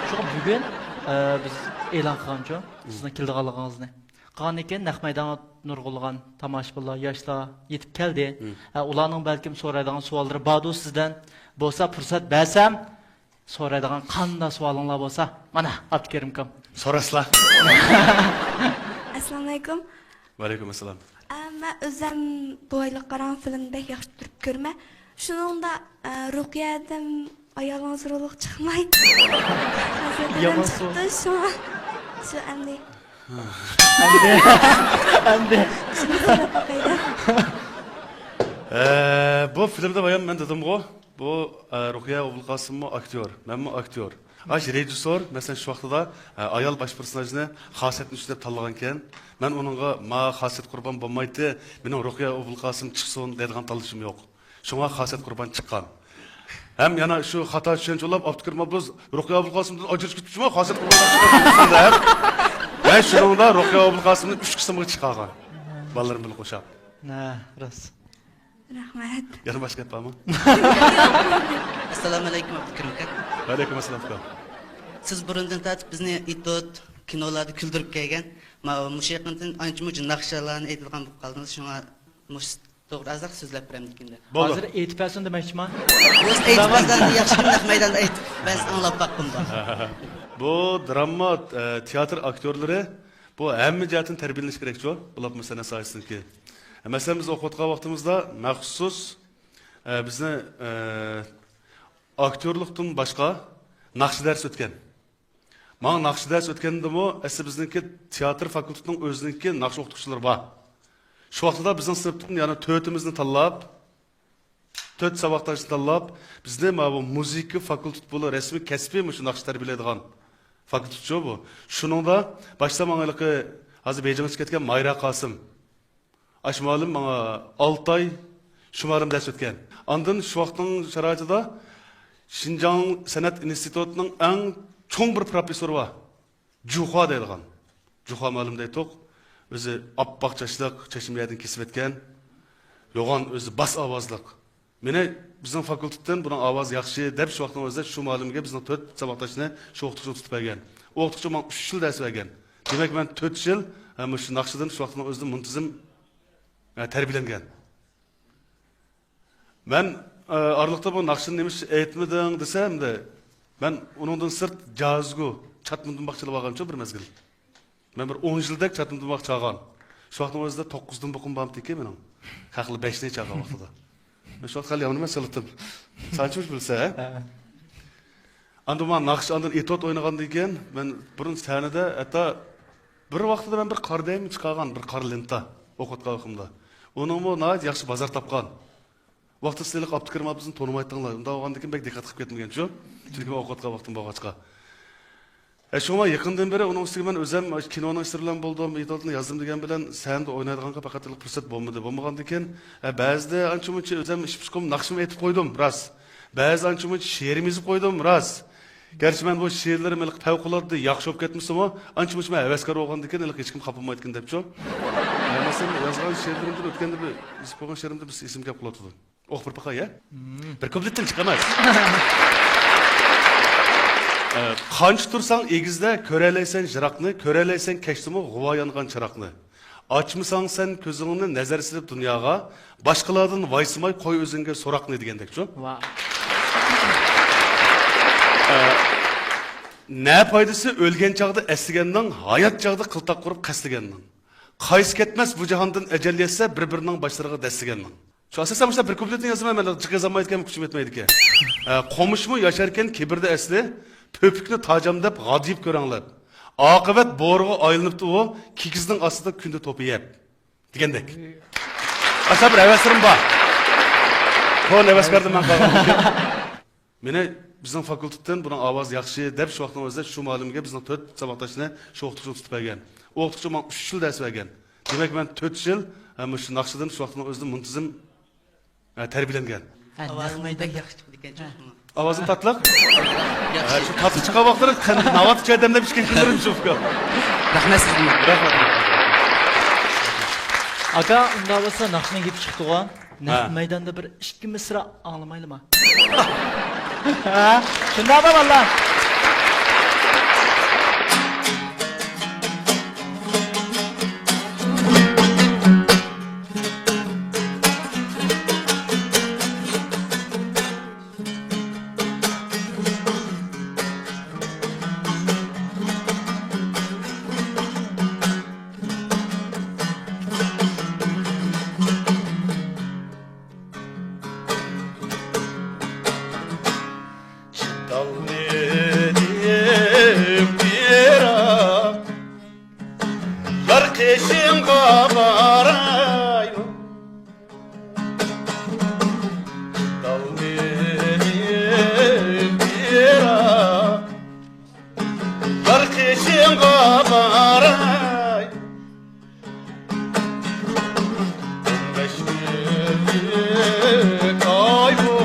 شۇڭا بۈگۈن، ئە، بىز ئېلان قىلغانچۇ، سىزنىڭ كېلىدىغانلىقىڭىزنى. قالغاندىن كېيىن نەق مەيدانغا نۇرغۇنلىغان تاماشىبىنلار، ياشلار يېتىپ كەلدى. ھە، ئۇلارنىڭ بەلكىم سورايدىغان سوئاللىرى باردۇ سىزدىن. بولسا پۇرسەت بەرسەم، سورايدىغان قانداق سوئالىڭلار بولسا، مانا، ئابدۇكېرىم ئاكام. سوراسىلا. ئەسسالامۇئەلەيكۇم. ۋەئەلەيكۇم ئەسسالام. ئە، مەن ئۆزەم بۇ ئايلىق قاراڭ فىلىمنى بەك ياخشى كۆرۈپ كۆرىمەن. شۇنىڭدا، ئە، رۇقىيە ھەدەم ئايالىڭىز رولىغا چىقماي. يامان سوئال. چىقتى، شۇڭا شۇ ئەمدى. ئەمدى. ئەمدى. شۇنى سوراپ باقايلى. ئە، بۇ فىلىمدا بايام مەن دېدىمغۇ، بۇ، ئە، رۇقىيە ئوبۇلقاسىممۇ ئاكتيور، مەنمۇ ئاكتيور. ئاش رېژىسسور، مەسىلەن، شۇ ۋاقتىدا، ئە، ئايال باش پېرسوناژنى خاسىيەتنى ئۈچ دەپ تاللىغانكەن. مەن ئۇنىڭغا، «ما خاسىيەت قۇربان بولمايتتى، مېنىڭ رۇقىيە ئوبۇلقاسىم چىقسۇن» دەيدىغان تاللىشىم يوق. شۇڭا خاسىيەت قۇربان چىققان. ھەم يەنە شۇ خاتا چۈشەنچە بولۇپ، ئابدۇكېرىم ئابلىز رۇقىيە ئابۇلقاسىمدىن ئاجرىشىپ كېتىپتىمۇ، خاسىيەت قىلىۋاتىدۇ دەپ. مەن شۇنىڭدا رۇقىيە ئابۇلقاسىمنى ئۈچ قىسىمغا چىقارغان. بالىلىرىم بىلەن قوشاپ. ھە، راست. رەھمەت. يەنە باشقا گەپ بارمۇ؟ ئەسسالامۇ ئەلەيكۇم، ئابدۇكېرىم ئاكا. ۋەئەلەيكۇم ئەسسالام، ئۇكام. سىز بۇرۇندىن تارتىپ بىزنى ئېتوت، كىنولاردا كۈلدۈرۈپ كەلگەن. ما-، مۇشۇ يېقىندىن ئانچە-مۇنچە ناخشىلارنى ئېيتىدىغان بولۇپ قالدىڭىز، شۇڭا مۇشۇ توغرا ئازراق سۆزلەپ بېرەمدىكىن دەپ. بولدى. ھازىر ئېيتىپ بەرسۇن دېمەكچىما؟ ئۆزى ئېيتىپ بەرسەڭ ياخشى، نەق مەيداندا ئېيتىپ بەرسە ئاڭلاپ باققۇم بار. بۇ دراما، ئە، تىياتىر ئاكتيورلىرى بۇ ھەممە جەھەتتىن تەربىيەلىنىش كېرەكچۇ؟ بولۇپمۇ سەنئەت ساھەسىنىڭكى. مەسىلەن، بىز ئوقۇۋاتقان ۋاقتىمىزدا مەخسۇس، ئە، بىزنى، ئە، ئاكتيورلۇقتىن باشقا ناخشا دەرسى ئۆتكەن. ماڭا ناخشا دەرس ئۆتكەندىمۇ، ئەسلى بىزنىڭكى تىياتىر فاكۇلتېتىنىڭ ئۆزىنىڭكى ناخشا ئوقۇتقۇچىلىرى بار. شۇ ۋاقىتتا بىزنىڭ سىنىپتىن يەنە تۆتىمىزنى تاللاپ، تۆت ساۋاقداشنى تاللاپ، بىزنى ماۋۇ مۇزىكا فاكۇلتېتى بولۇپ رەسمىي كەسپىي مۇشۇ ناخشا تەربىيەلەيدىغان فاكۇلتېتچۇ بۇ. شۇنىڭدا باشتا ماڭا ھېلىقى ھازىر بېيجىڭغا چىقىپ كەتكەن مايرا قاسىم. ئاشۇ مۇئەللىم ماڭا ئالتە ئاي شۇ مۇئەللىم دەرس ئۆتكەن. ئاندىن شۇ ۋاقىتنىڭ شارائىتىدا شىنجاڭ سەنئەت ئىنستىتۇتىنىڭ ئەڭ چوڭ بىر پروفېسسورى بار. جۇخۇا دەيدىغان. جۇخۇا مۇئەللىم دەيتتۇق. ئۆزى ئاپئاق چاچلىق، چاچىنى بۇ يەردىن كېسىۋەتكەن. يوغان ئۆزى باس ئاۋازلىق. مېنى بىزنىڭ فاكۇلتېتتىن بۇنىڭ ئاۋازى ياخشى دەپ شۇ ۋاقىتنىڭ ئۆزىدە شۇ مۇئەللىمگە بىزنىڭ تۆت ساۋاقداشنى شۇ ئوقۇتقۇچىغا تۇتۇپ بەرگەن. ئۇ ئوقۇتقۇچى ماڭا ئۈچ يىل دەرس بەرگەن. دېمەك، مەن تۆت يىل، ھە، مۇشۇ ناخشىدىن شۇ ۋاقىتنىڭ ئۆزىدە مۇنتىزىم، ھە، تەربىيەلەنگەن. مەن، ئە، ئارىلىقتا بۇ ناخشىنى نېمىش ئېيتمىدىڭ دېسەم، دە، مەن ئۇنىڭدىن سىرت جازگو، چاتما دۇمباق چېلىۋالغانچۇ بىر مەزگىل. مەن بىر ئون يىلدەك چاتما دۇمباق چالغان. شۇ ۋاقىتنىڭ ئۆزىدە توققۇز دۇمبىقىم بارمىدىكى مېنىڭ. خەقلەر بەشنى چالغان ۋاقتىدا. مەن شۇ ۋاقىت خېلى يامىنىمەن سېلىتىم. سانچىمۇش بىلسە، ھە؟ ھە. ئاندىن مانا ناخشا، ئاندىن ئېتوت ئوينىغاندىن كېيىن، مەن بۇرۇن سەھنىدە ھەتتا بىر ۋاقتىدا مەن بىر قارا دەيمە چىقارغان، بىر قارا لېنتا ئوقۇۋاتقان ۋاقتىمدا. ئۇنىڭمۇ ناھايىتى ياخشى بازار تاپقان. ۋاقتىدا سىلەر ئابدۇكېرىم ئابلىزنى تونۇمايتتىڭلار. ئۇنداق بولغاندىن كېيىن بەك دىققەت قىلىپ كەتمىگەن شۇ. چۈنكى مەن ئوقۇۋاتقان ۋاقتىم بولغاچقا. ھە، شۇڭا يېقىندىن بېرى ئۇنىڭ ئۈستىگە مەن ئۆزۈم كىنونىڭ ئىشلىرى بىلەن بولدۇم، ئېتوتنى يازدىم دېگەن بىلەن سەھنىدە ئوينايدىغانغا پەقەت پۇرسەت بولمىدى. بولمىغاندىن كېيىن، ھە، بەزىدە ئانچە-مۇنچە ئۆزۈم ئىش پۇشقۇم ناخشىمۇ ئېيتىپ قويدۇم، راست. بەزىدە ئانچە-مۇنچە شېئىرمۇ يېزىپ قويدۇم، راست. گەرچە مەن بۇ شېئىرلىرىم ھېلىقى پەۋقۇلئاددە ياخشى بولۇپ كەتمىسىمۇ، ئانچە-مۇنچە مەن ھەۋەسكار بولغاندىن كېيىن ھېلىقى ھېچكىم خاپا بولمايدىكەن دەپچۇ. ھە، مەسىلەن، يازغان شېئىرلىرىمدىن ئۆتكەندە بىر يېزىپ قويغان شېئىرىمدىن بىر ئېسىمگە كەپ قالىۋاتىدۇ. ئوقۇپ بېرىپ باقاي، ھە؟ بىر كۇپلېتتىن چىقىمىز. ئە، قانچە تۇرساڭ ئېگىزدە، كۆرەلەيسەن يىراقنى، كۆرەلەيسەن كەچتىمۇ غۇۋا يانغان چىراغنى. ئاچمىساڭ سەن كۆزۈڭنى نەزەر سېلىپ دۇنياغا، باشقىلاردىن ۋايسىماي قوي ئۆزۈڭگە سوراقنى دېگەندەكچۇ. ۋاھ. ئە، نە پايدىسى ئۆلگەن چاغدا ئەسلىگەننىڭ، ھايات چاغدا قىلتاق قۇرۇپ قەستىگەننىڭ. قايسى كەتمەس بۇ جاھاندىن ئەجەل يەتسە، بىر-بىرىنىڭ باشلىرىغا دەسسىگەننىڭ. شۇ ئاساسەن مۇشۇنداق بىر كۇپلېتنى يازىمەن، مەن جىق يازالمايدىكەن، كۈچۈم يەتمەيدىكەن. ئە، قومۇشمۇ ياشاركەن كىبىردە ئەسلى، پۆپۈكنى تاجام دەپ غادىيىپ كۆرەڭلەپ. ئاقىۋەت بورىغا ئايلىنىپتۇ ئۇ، كىگىزنىڭ ئاستىدا كۈندە توپا يەپ. دېگەندەك. ئاشۇنداق بىر ھەۋەسلىرىم بار. كونا ھەۋەسكاردىن مەن قالغان. مېنى بىزنىڭ فاكۇلتېتتىن بۇنىڭ ئاۋازى ياخشى دەپ شۇ ۋاقىتنىڭ ئۆزىدە شۇ مۇئەللىمگە بىزنىڭ تۆت ساۋاقداشنى شۇ ئوقۇتقۇچىغا تۇتۇپ بەرگەن. ئۇ ئوقۇتقۇچى ماڭا ئۈچ يىل دەرس بەرگەن. دېمەك، مەن تۆت يىل، ھە، مۇشۇ ناخشىدىن شۇ ۋاقىتنىڭ ئۆزىدە مۇنتىزىم، ھە، تەربىيەلەنگەن. ھە، ئاۋازىڭ بەك ياخشى چىقىدىكەن شۇ. ئاۋازىم تاتلىق؟ ھە، شۇ تاتلىق چىققان ۋاقىتلىرى قەن-، ناۋات چاي دەملەپ ئىچكەن كۈنلىرىم شۇ، ئۇكا. رەھمەت سىزگىمۇ. رەھمەت. ئاكا، ئۇنداق بولسا ناخشىنىڭ گېپى چىقتىغۇ. نەق مەيداندا بىر ئىككى مىسرا ئاڭلىمايلىما؟ ھە؟ شۇنداقمۇ بالىلار؟ چىدالمىدىم يىراق، يار قېشىڭغا باراي. چىدالمىدىم يىراق، يار قېشىڭغا باراي. ئون بەش كۈنلۈك ئايۇ.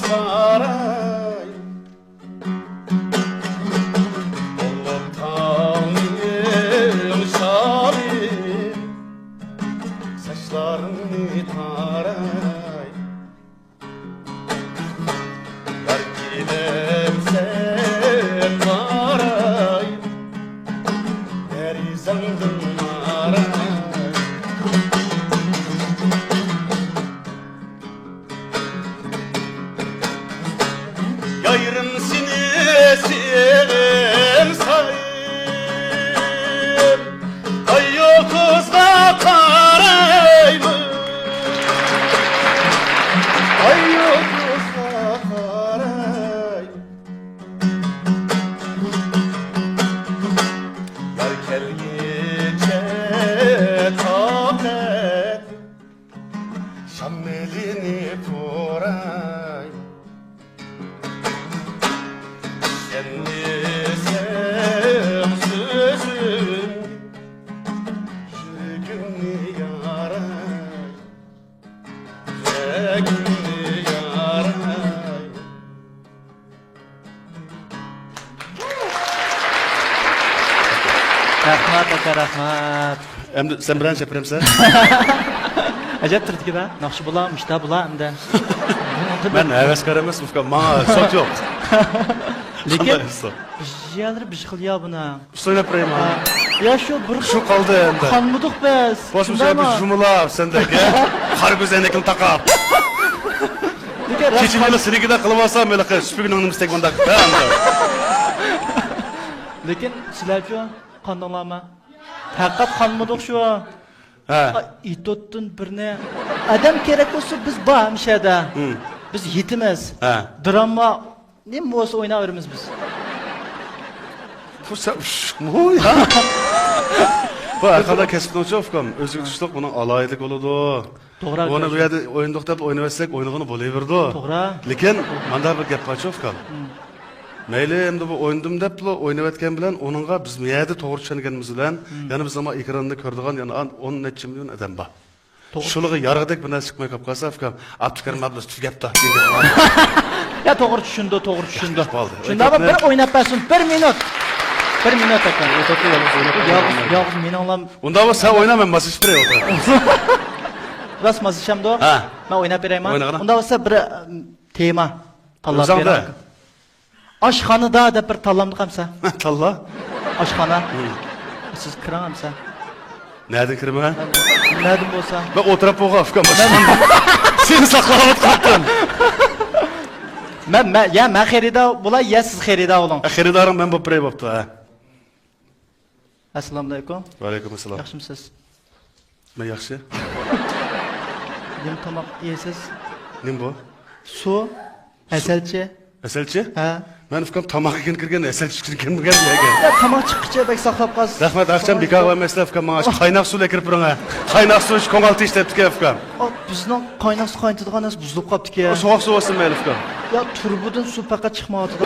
ساراي، ئۇلۇغ تاغنىڭ شالى، ساچلىرىڭنى تاراي. بەلكى دەمسەن قاراي، دېرىزەڭدىن قاراي. يايرىم سېنى سېغىنسايم، ئاي يۇلتۇزغا قارايمەن، ئاي يۇلتۇزغا قاراي. يار كەلگۈچە تاقەت شامىلىنى پۇراي. سەن دېسەڭ سۆزۈم، يۈرىكىمنى ياراي، يۈرىكىمنى ياراي. رەھمەت، ئاكا، رەھمەت. ئەمدى سەن بىرەر چەپرەمسەن؟ ئەجەب تۈردىكىدە ناخشا بولا، مۇشتا بولا ئەمدى. مەن ھەۋەسكار ئەمەس، ئۇكام، ماڭا سوت يوق. لېكىن قانداق ئۇستا؟ بىر يەرلىرى بىر خىل يا بۇنىڭ. ئۇستا ئھەپ بېرەيمۇ؟ ھە. يا شۇ بىر خىل. شۇ قالدى ئەمدى. قانمىدۇق بىز. بولسا شۇنداقمۇ؟ بىز جۇمۇلاپ سەندەك، ھە؟ قارا كۆز ئەينەكنى تاقاپ. لېكىن راست كېچىنى سېنىڭكىدە قىلىۋالسام، ھېلىقى سۈپۈگنىڭ نېمىسىدەك مۇنداق. ھە، ئەمدى. لېكىن سىلەرچۇ؟ قاندىڭلارمۇ؟ پەقەت قانمىدۇق شۇ. ھە. ئېتوتتىن بىرنى. ئادەم كېرەك بولسا بىز بار ھەمىشەدە. ھىم. بىز يېتىمىز. ھە. دراما نېمە بولسا ئويناۋېرىمىز بىز. بۇ سە-، ئۇششۇقمۇ يا؟ بۇ ھەر قانداق كەسىپنىڭچۇ، ئۇكام، ئۆزىگە تۇشلۇق بۇنىڭ ئالاھىدىلىكى بولىدۇ. توغرا. بۇنى بۇ يەردە ئوينىدۇق دەپ ئوينىۋەتسەك، ئوينىغىنى بولۇۋېرىدۇ. توغرا. لېكىن ماندا بىر گەپ بارچۇ، ئۇكام. ھىم. مەيلى، ئەمدى بۇ ئوينىدىم دەپلا ئوينىۋەتكەن بىلەن ئۇنىڭغا بىز مۇ يەردە توغرا چۈشەنگىنىمىز بىلەن، ھىم، يەنە بىز ئاما ئېكراندا كۆرىدىغان يەنە ئان-، ئون نەچچە مىليون ئادەم بار. توغرا. شۇلىغا يارىغۇدەك بىر نەرسە چىقماي قاپ قالسا، ئۇكام، ئابدۇكېرىم ئابلا تۈگەپتۇ. يا، توغرا چۈشىندى، توغرا چۈشىندى. ياخشى بولدى. شۇنداقمۇ؟ بىر ئويناپ بەرسۇن، بىر مىنۇت. بىر مىنۇت، ئاكا. ئوتۇرۇپ يالغۇز ئويناپ يالغۇز، يالغۇز مېنىڭلا. ئۇنداق بولسا سەن ئوينا، مەن ماساژ بېرەي، ئولتۇر. راست ماساژ ئەمدۇ؟ ھە. مەن ئويناپ بېرەيمۇ؟ ئوينىغىنا. ئۇنداق بولسا بىر، ئە، تېما تاللاپ بېرىڭ. ئاشخانىدا دەپ بىر تاللامدۇق ئەمسە. تاللا. ئاشخانا. ھىم. سىز كىرىڭ ئەمسە. نەدىن كىرىمەن؟ نەدىن بولسا. مەن ئولتۇرۇپ بولغان ئۇكام. سېنى ساقلاۋاتقانتىم. مەن، مەن، يا مەن خېرىدار بولاي، يا سىز خېرىدار بولۇڭ. خېرىدارىڭ مەن بولۇپ بېرەي بوپتۇ، ھە. ئەسسالامۇئەلەيكۇم. ۋەئەلەيكۇم ئەسسالام. ياخشىمۇسىز؟ مەن ياخشى. نېمە تاماق يەيسىز؟ نېمە بۇ؟ سۇ، ھەسەلچە. ھەسەلچە؟ ھە. مەن ئۇكام تاماق يېگىلى كىرگەن، ھەسەلچە ئىچكىلى كىرمىگەن يەرگە. يا، تاماق چىققىچە بەك ساقلاپ قالسىز. رەھمەت، ئاخشام بىكارغا ئەمەسلەر ئۇكام، ماڭا قايناق سۇ ئەكىرىپ بېرىڭ ھە. قايناق سۇ ئىچىپ كۆڭۈل تىنچ دەپتىكەن ئۇكام. ئا، بىزنىڭ قايناق سۇ قاينىتىدىغان نەرسە بۇزۇلۇپ قاپتىكەن. سوغۇق سۇ بولسۇن مەيلى ئۇكام. يا، تۇرۇبىدىن سۇ پەقەت چىقمايۋاتىدۇ.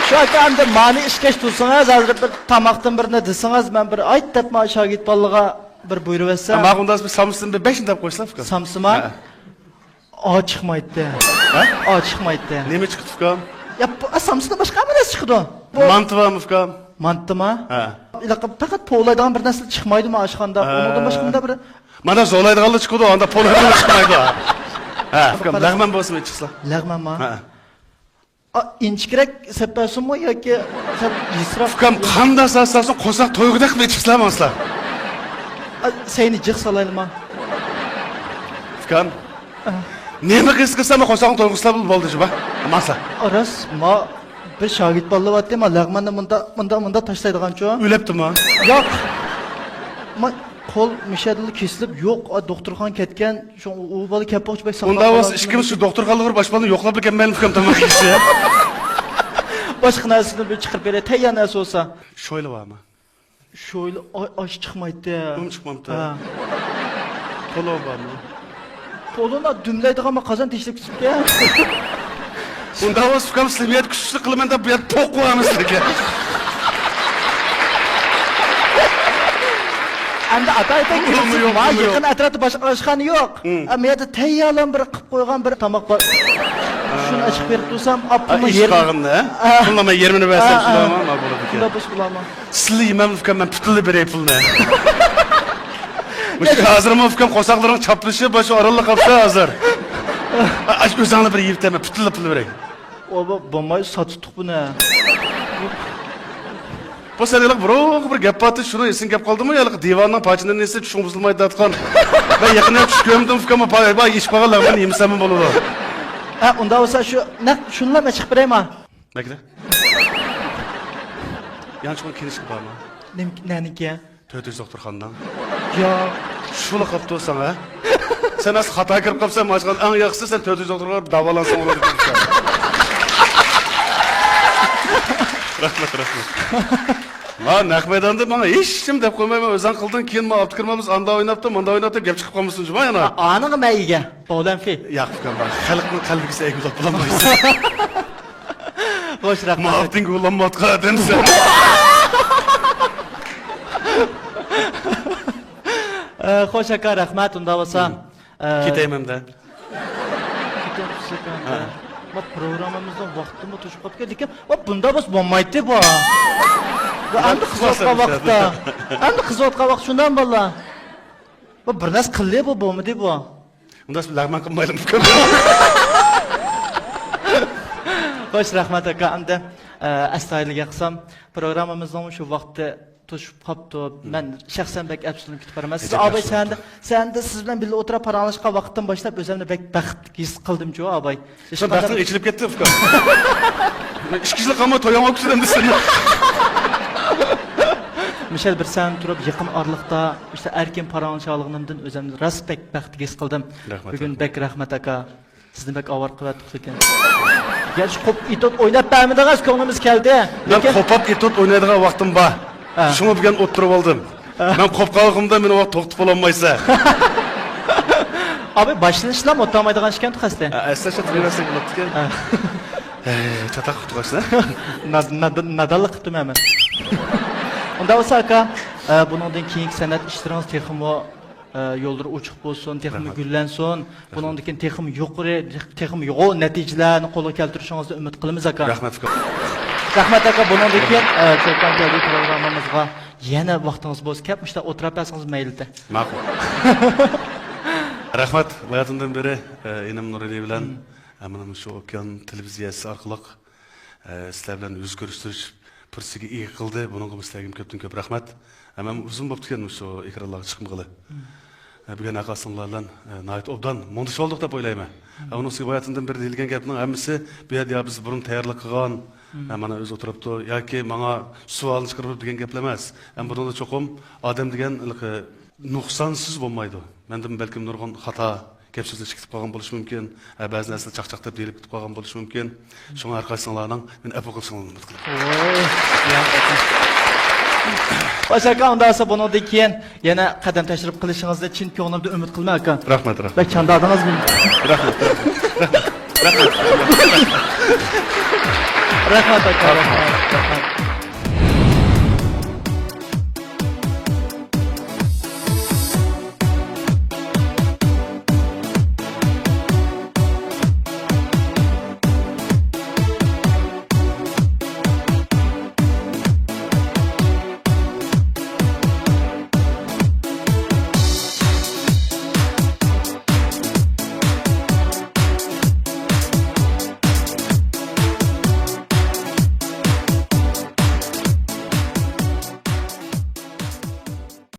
شۇ ئاكا، ئەمدى مانى ئىشكەش تۇرسىڭىز، ھازىر بىر تاماقتىن بىرنى دېسىڭىز، مەن بىر ئايت دەپ ما شاگىرت بالىلىرغا بىر بۇيرۇۋەتسەم. ھە، ماقۇل، ئۇنداق بولسا بىر سامسىدىن بىر بەشنى دەپ قويسىلا ئۇكام. سامسىما؟ ھە. ئا چىقمايتتى. ھە؟ ئا چىقمايتتى. نېمە چىقىپتۇ ئۇكام؟ يا، بۇ، ئا، سامسىدىن باشقا ھەممە نەرسە چىقىدۇ. بۇ مانتا بارمۇ ئۇكام؟ مانتىما؟ ھە. ھېلىقى پەقەت پوۋلايدىغان بىر نەرسە چىقمايدۇما ئاشخانىدا؟ ھە. ئۇنىڭدىن باشقا مۇندا بىر مانا زورلايدىغانلا چىقىدۇ، ئاندا پولايدىغان چىقمايدۇ. ھە، ئۇكام، لەغمەن بولسىمۇ ئىچىسىلا. لەغمەنما؟ ھە. ئا، ئىنچىكىرەك سەپ بەرسۇنمۇ ياكى سەل يېسىراق؟ ئۇكام، قانداق سەپ سالسۇن، قورساق تويغۇدەك ئىچىسىلا ماڭسىلا. ئا، سەينى جىق سالايلىما؟ ئۇكام، ئا. نېمە قىلسا قىلسا، قورساقنى تويغۇزسىلا بولدى جۇما. ماڭسىلا. ئا، راست، ما بىر شاگىرت بالىلار بارتتى، ما لەغمەننى مۇندا، مۇندا، مۇندا تاشلايدىغانچۇ؟ ئۆلۈپتىما؟ ياق. ما قول مۇشەدىلا كېسىلىپ، يوق، ئا، دوختۇرخانىغا كەتكەن، شۇ ئۇ بالا كەپ بولغۇچە بەك ساقلاپ ئۇنداق بولسا، قالاتتىم. ئىككىمىز شۇ دوختۇرخانىغا بېرىپ، ئاشپازنى يوقلاپلا كەلمەيلى ئۇكام تاماق يېسە. باشقا نەرسىنى بىر چىقىرىپ بېرەي، تەييار نەرسە بولسا. شويلا بارمۇ؟ شويلا ئا-، ئاش چىقمايتتى. ئۇم چىقمامتى؟ ھە. پولۇ بارمۇ؟ پولۇنى دۈملەيدىغان بىر قازان تېشىلىپ كېتىپتىكەن. ئۇنداق بولسا ئۇكام، سىلەر كۈچلۈك قىلىمەن دەپ بۇ يەردە توق قويامىز سىلەرگە. ئەمدى ئاتا ئېيتاي، بۇمۇ يوق، ما بۇمۇ يېقىن يوق. ئەتراپتا باشقا ئاشخانا يوق. ھىم. ئا، مەيەردە تەييارلام بىر قىلىپ قويغان بىر تاماق بار. شۇنى ئېچىپ بېرىپ تۇرسام، ھە، ئاپپىمۇ ئىش يېرىم قالغىنىنى، ھە؟ ھە. پۇلنى مەن يېرىمىنى بەرسەم، ھە، ھە. شۇنداقمۇ؟ ما بولىدىكەن. شۇنداق بولسا بولامۇ؟ سىلى يېمەملىك ئۇكام، مەن پۈتۈنلا بېرەي پۇلنى. مۇشۇ ھازىرمۇ ئۇكام قورساقلىرىڭ چاپلىشىپ، مانا شۇ ئارانلا قاپسا ھازىر. ئا، ئاشۇ ئۆزۈڭلار بىر يېيىپ، مەن پۈتۈنلا پۇلنى بېرەي. ئۇ بو-، بولمايدۇ، ساتتۇق بۇنى. بۇ سەن ھېلىقى بىر، بىر گەپ بارتى، شۇنى ئېسىڭ كەپ قالدىمۇ؟ يا ھېلىقى دىۋاننىڭ پارچىلىرىنى يېسە چۈشۈڭ بۇزۇلمايدۇ دەۋاتقان. مەن يېقىندا چۈش كۆرمىدىم ئۇكام، باي، باي، ئىچىپ قالغان لەڭمەننى يېمىسەممۇ بولىدۇ. ھە، ئۇنداق بولسا شۇ نەق شۇنىلا مەن چىقىپ بېرەيما؟ نەگىدە؟ يانچۇقنىڭ كىنىشكا بارمۇ؟ نېمە، نەنىڭكى؟ تۆت يۈز دوختۇرخانىنىڭ. يا. شۇلا قاپتۇ ساڭا. سەن ئەسلى خاتا كىرىپ قاپسەن، ماچقان ئەڭ ياخشىسى سەن تۆت يۈز دوختۇرغا داۋالانساڭ بولىدۇ. رەھمەت، رەھمەت. ما نەق مەيداندا ماڭا ھېچ نېمە دەپ قويمايمەن، ئۆزۈڭ قىلدىڭ، كېيىن ما ئابدۇكىرىم ئابىز ئاندا ئويناپتۇ، مۇندا ئويناپتۇ، گەپ چىقىپ قالمىسۇن جۇما يەنە. ئا-، ئانىڭغا مەن ئىگە. بولەمفى. ياق ئۇكام، خەلقنىڭ قەلبىگە سەگۈ بولالمايسەن. خوش، رەھمەت. مۇئاپتىڭ بولالمايدىغان ئادەمسەن. ئە، خوش ئاكا، رەھمەت، ئۇنداق بولسا. ھىم. ئە، كېتەيمەن-دە. كېتەمسىز ئاكا. ھە. ما پروگراممىمىزنىڭ ۋاقتىمۇ توشۇپ قاپتىكەن، لېكىن، ۋا بۇنداق بولسا بولمايتتى بۇ. ۋا ئەمدى قىزىۋاتقان ۋاقىتتا. ئەمدى قىزىۋاتقان ۋاقىت شۇنداق بالىلار. بۇ بىر نەرسە قىلدى، بۇ بولمىدى بۇ. ئۇنداق لەغمەن قىلمايلى ئۇكام. خوش، رەھمەت ئاكا. ئەمدى، ئە، ئەستايىدىلگە قىلسام، پروگراممىمىزنىڭ شۇ ۋاقتى توشۇپ قاپتۇ. مەن شەخسەن بەك ئەپسۇسلىنىپ كېتىپ بارىمەن. سىز ئەجەب ئاباي ياخشى سەندە، بوپتۇ. سەندە سىز بىلەن بىللە ئولتۇرۇپ پاراڭلاشقان ۋاقىتتىن باشلاپ ئۆزۈمنى بەك بەخت ھېس قىلدىمچۇ ئاباي. سەن بەختىڭ ئېچىلىپ كەتتى ئۇكام. مەن ئىككى يىل قالماي تويۇڭغا كۈتىمەن دېسەم. مىشەل بىر سەن تۇرۇپ يېقىن ئارىلىقتا ئىشتە ئەركىن پاراڭلىشالىغىنىمدىن ئۆزۈمنى راست بەك بەختلىك ھېس قىلدىم. رەھمەت، بۈگۈن رەھمەت. بەك رەھمەت ئاكا. سىزنى بەك ئاۋارە قىلىۋەتتۇق لېكىن. يا شۇ قوپۇپ ئېتوت ئويناپ بەرمىدىڭىز، كۆڭلىمىز كەلدى. مەن لېكىن قوپاپ ئېتوت ئوينايدىغان ۋاقتىم بار. ھە. شۇڭا بۈگۈن ئولتۇرۇپ ئالدىم. ھە. مەن قوپۇپ قالغىنىمدا مېنى ۋاقىت توختىتىپ بولالمايسەن. ئاباي باشلىنىشلام ئولتۇرالمايدىغان ئىكەن قەستەن. ئەسلى شۇ تۇرۇۋەرسەك بولاتتىكەن. ھە. ھەي، چاتاق قۇتۇغاچ. نادانلىق قىپتىمەن مەن. ئۇنداق بولسا ئاكا، ئە، بۇنىڭدىن كېيىنكى سەنئەت ئىشلىرىڭىز تېخىمۇ ئە، يوللىرى ئوچۇق بولسۇن، تېخىمۇ رەھمەت. گۈللەنسۇن. رەھمەت. بۇنىڭدىن كېيىن تېخىمۇ يۇقىرى، تېخىمۇ يۇقىرى نەتىجىلەرنى قولغا كەلتۈرۈشىڭىزنى ئۈمىد قىلىمىز، ئاكا. رەھمەت، ئۇكام. رەھمەت، ئاكا. بۇنىڭدىن كېيىن، ئە، چولپان كەلدى پروگراممىمىزغا يەنە ۋاقتىڭىز بولسا كەپ، مۇشۇنداق ئولتۇراپ بەرسىڭىز مەيلىدە. ماقۇل. رەھمەت، باياتىندىن بېرى، ئە، ئىنىم نۇرئېلى بىلەن، مم. ئە، مانا مۇشۇ ئوكيان تېلېۋىزىيەسى ئارقىلىق ئە، سىلەر بىلەن يۈز كۆرۈشتۈرۈش پۇرسىتىگە ئىگە قىلدى. بۇنىڭغىمۇ سىلەرگىمۇ كۆپتىن كۆپ رەھمەت. ھەممەم ئۇزۇن بوپتىكەن مۇشۇ ئېكرانلارغا چىقمىغىلى. مم. ئە، بۈگۈن ھەرقايسىڭلار بىلەن، ئە، ناھايىتى ئوبدان مۇڭدىشىۋالدۇق دەپ ئويلايمەن. مم. ئە، ئۇنىڭ ئۈستىگە باياتىندىن بېرى دېيىلگەن گەپنىڭ ھەممىسى بۇ يەردە يا بىز بۇرۇن تەييارلىق قىلغان، مم. ئە، مانا ئۆزى ئولتۇرۇپتۇ ياكى ماڭا سوئالنى چىقىرىپ دېگەن گەپلەر ئەمەس. ھەم بۇنىڭدا چوقۇم ئادەم دېگەن ھېلىقى نۇقسانسىز بولمايدۇ. مەندىن بەلكىم نۇرغۇن خاتا گەپ سۆزلەر چىقىپ قالغان بولۇشى مۇمكىن. ھە، بەزى نەرسىلەر چاقچاق دەپ دېيىلىپ كېتىپ قالغان بولۇشى مۇمكىن. شۇڭا ھەر قايسىڭلارنىڭ مېنى ئەپۇ قىلىشىڭلارنى ئۈمىد قىلىمەن. خوش ئاكا، ئۇنداق بولسا بۇنىڭدىن كېيىن يەنە قەدەم تەشرىپ قىلىشىڭىزنى چىن كۆڭلۈمدىن ئۈمىد قىلىمەن ئاكا. رەھمەت، رەھمەت. بەك چاندادىڭىز مېنى. رەھمەت، رەھمەت، رەھمەت. رەھمەت ئاكا، رەھمەت، رەھمەت.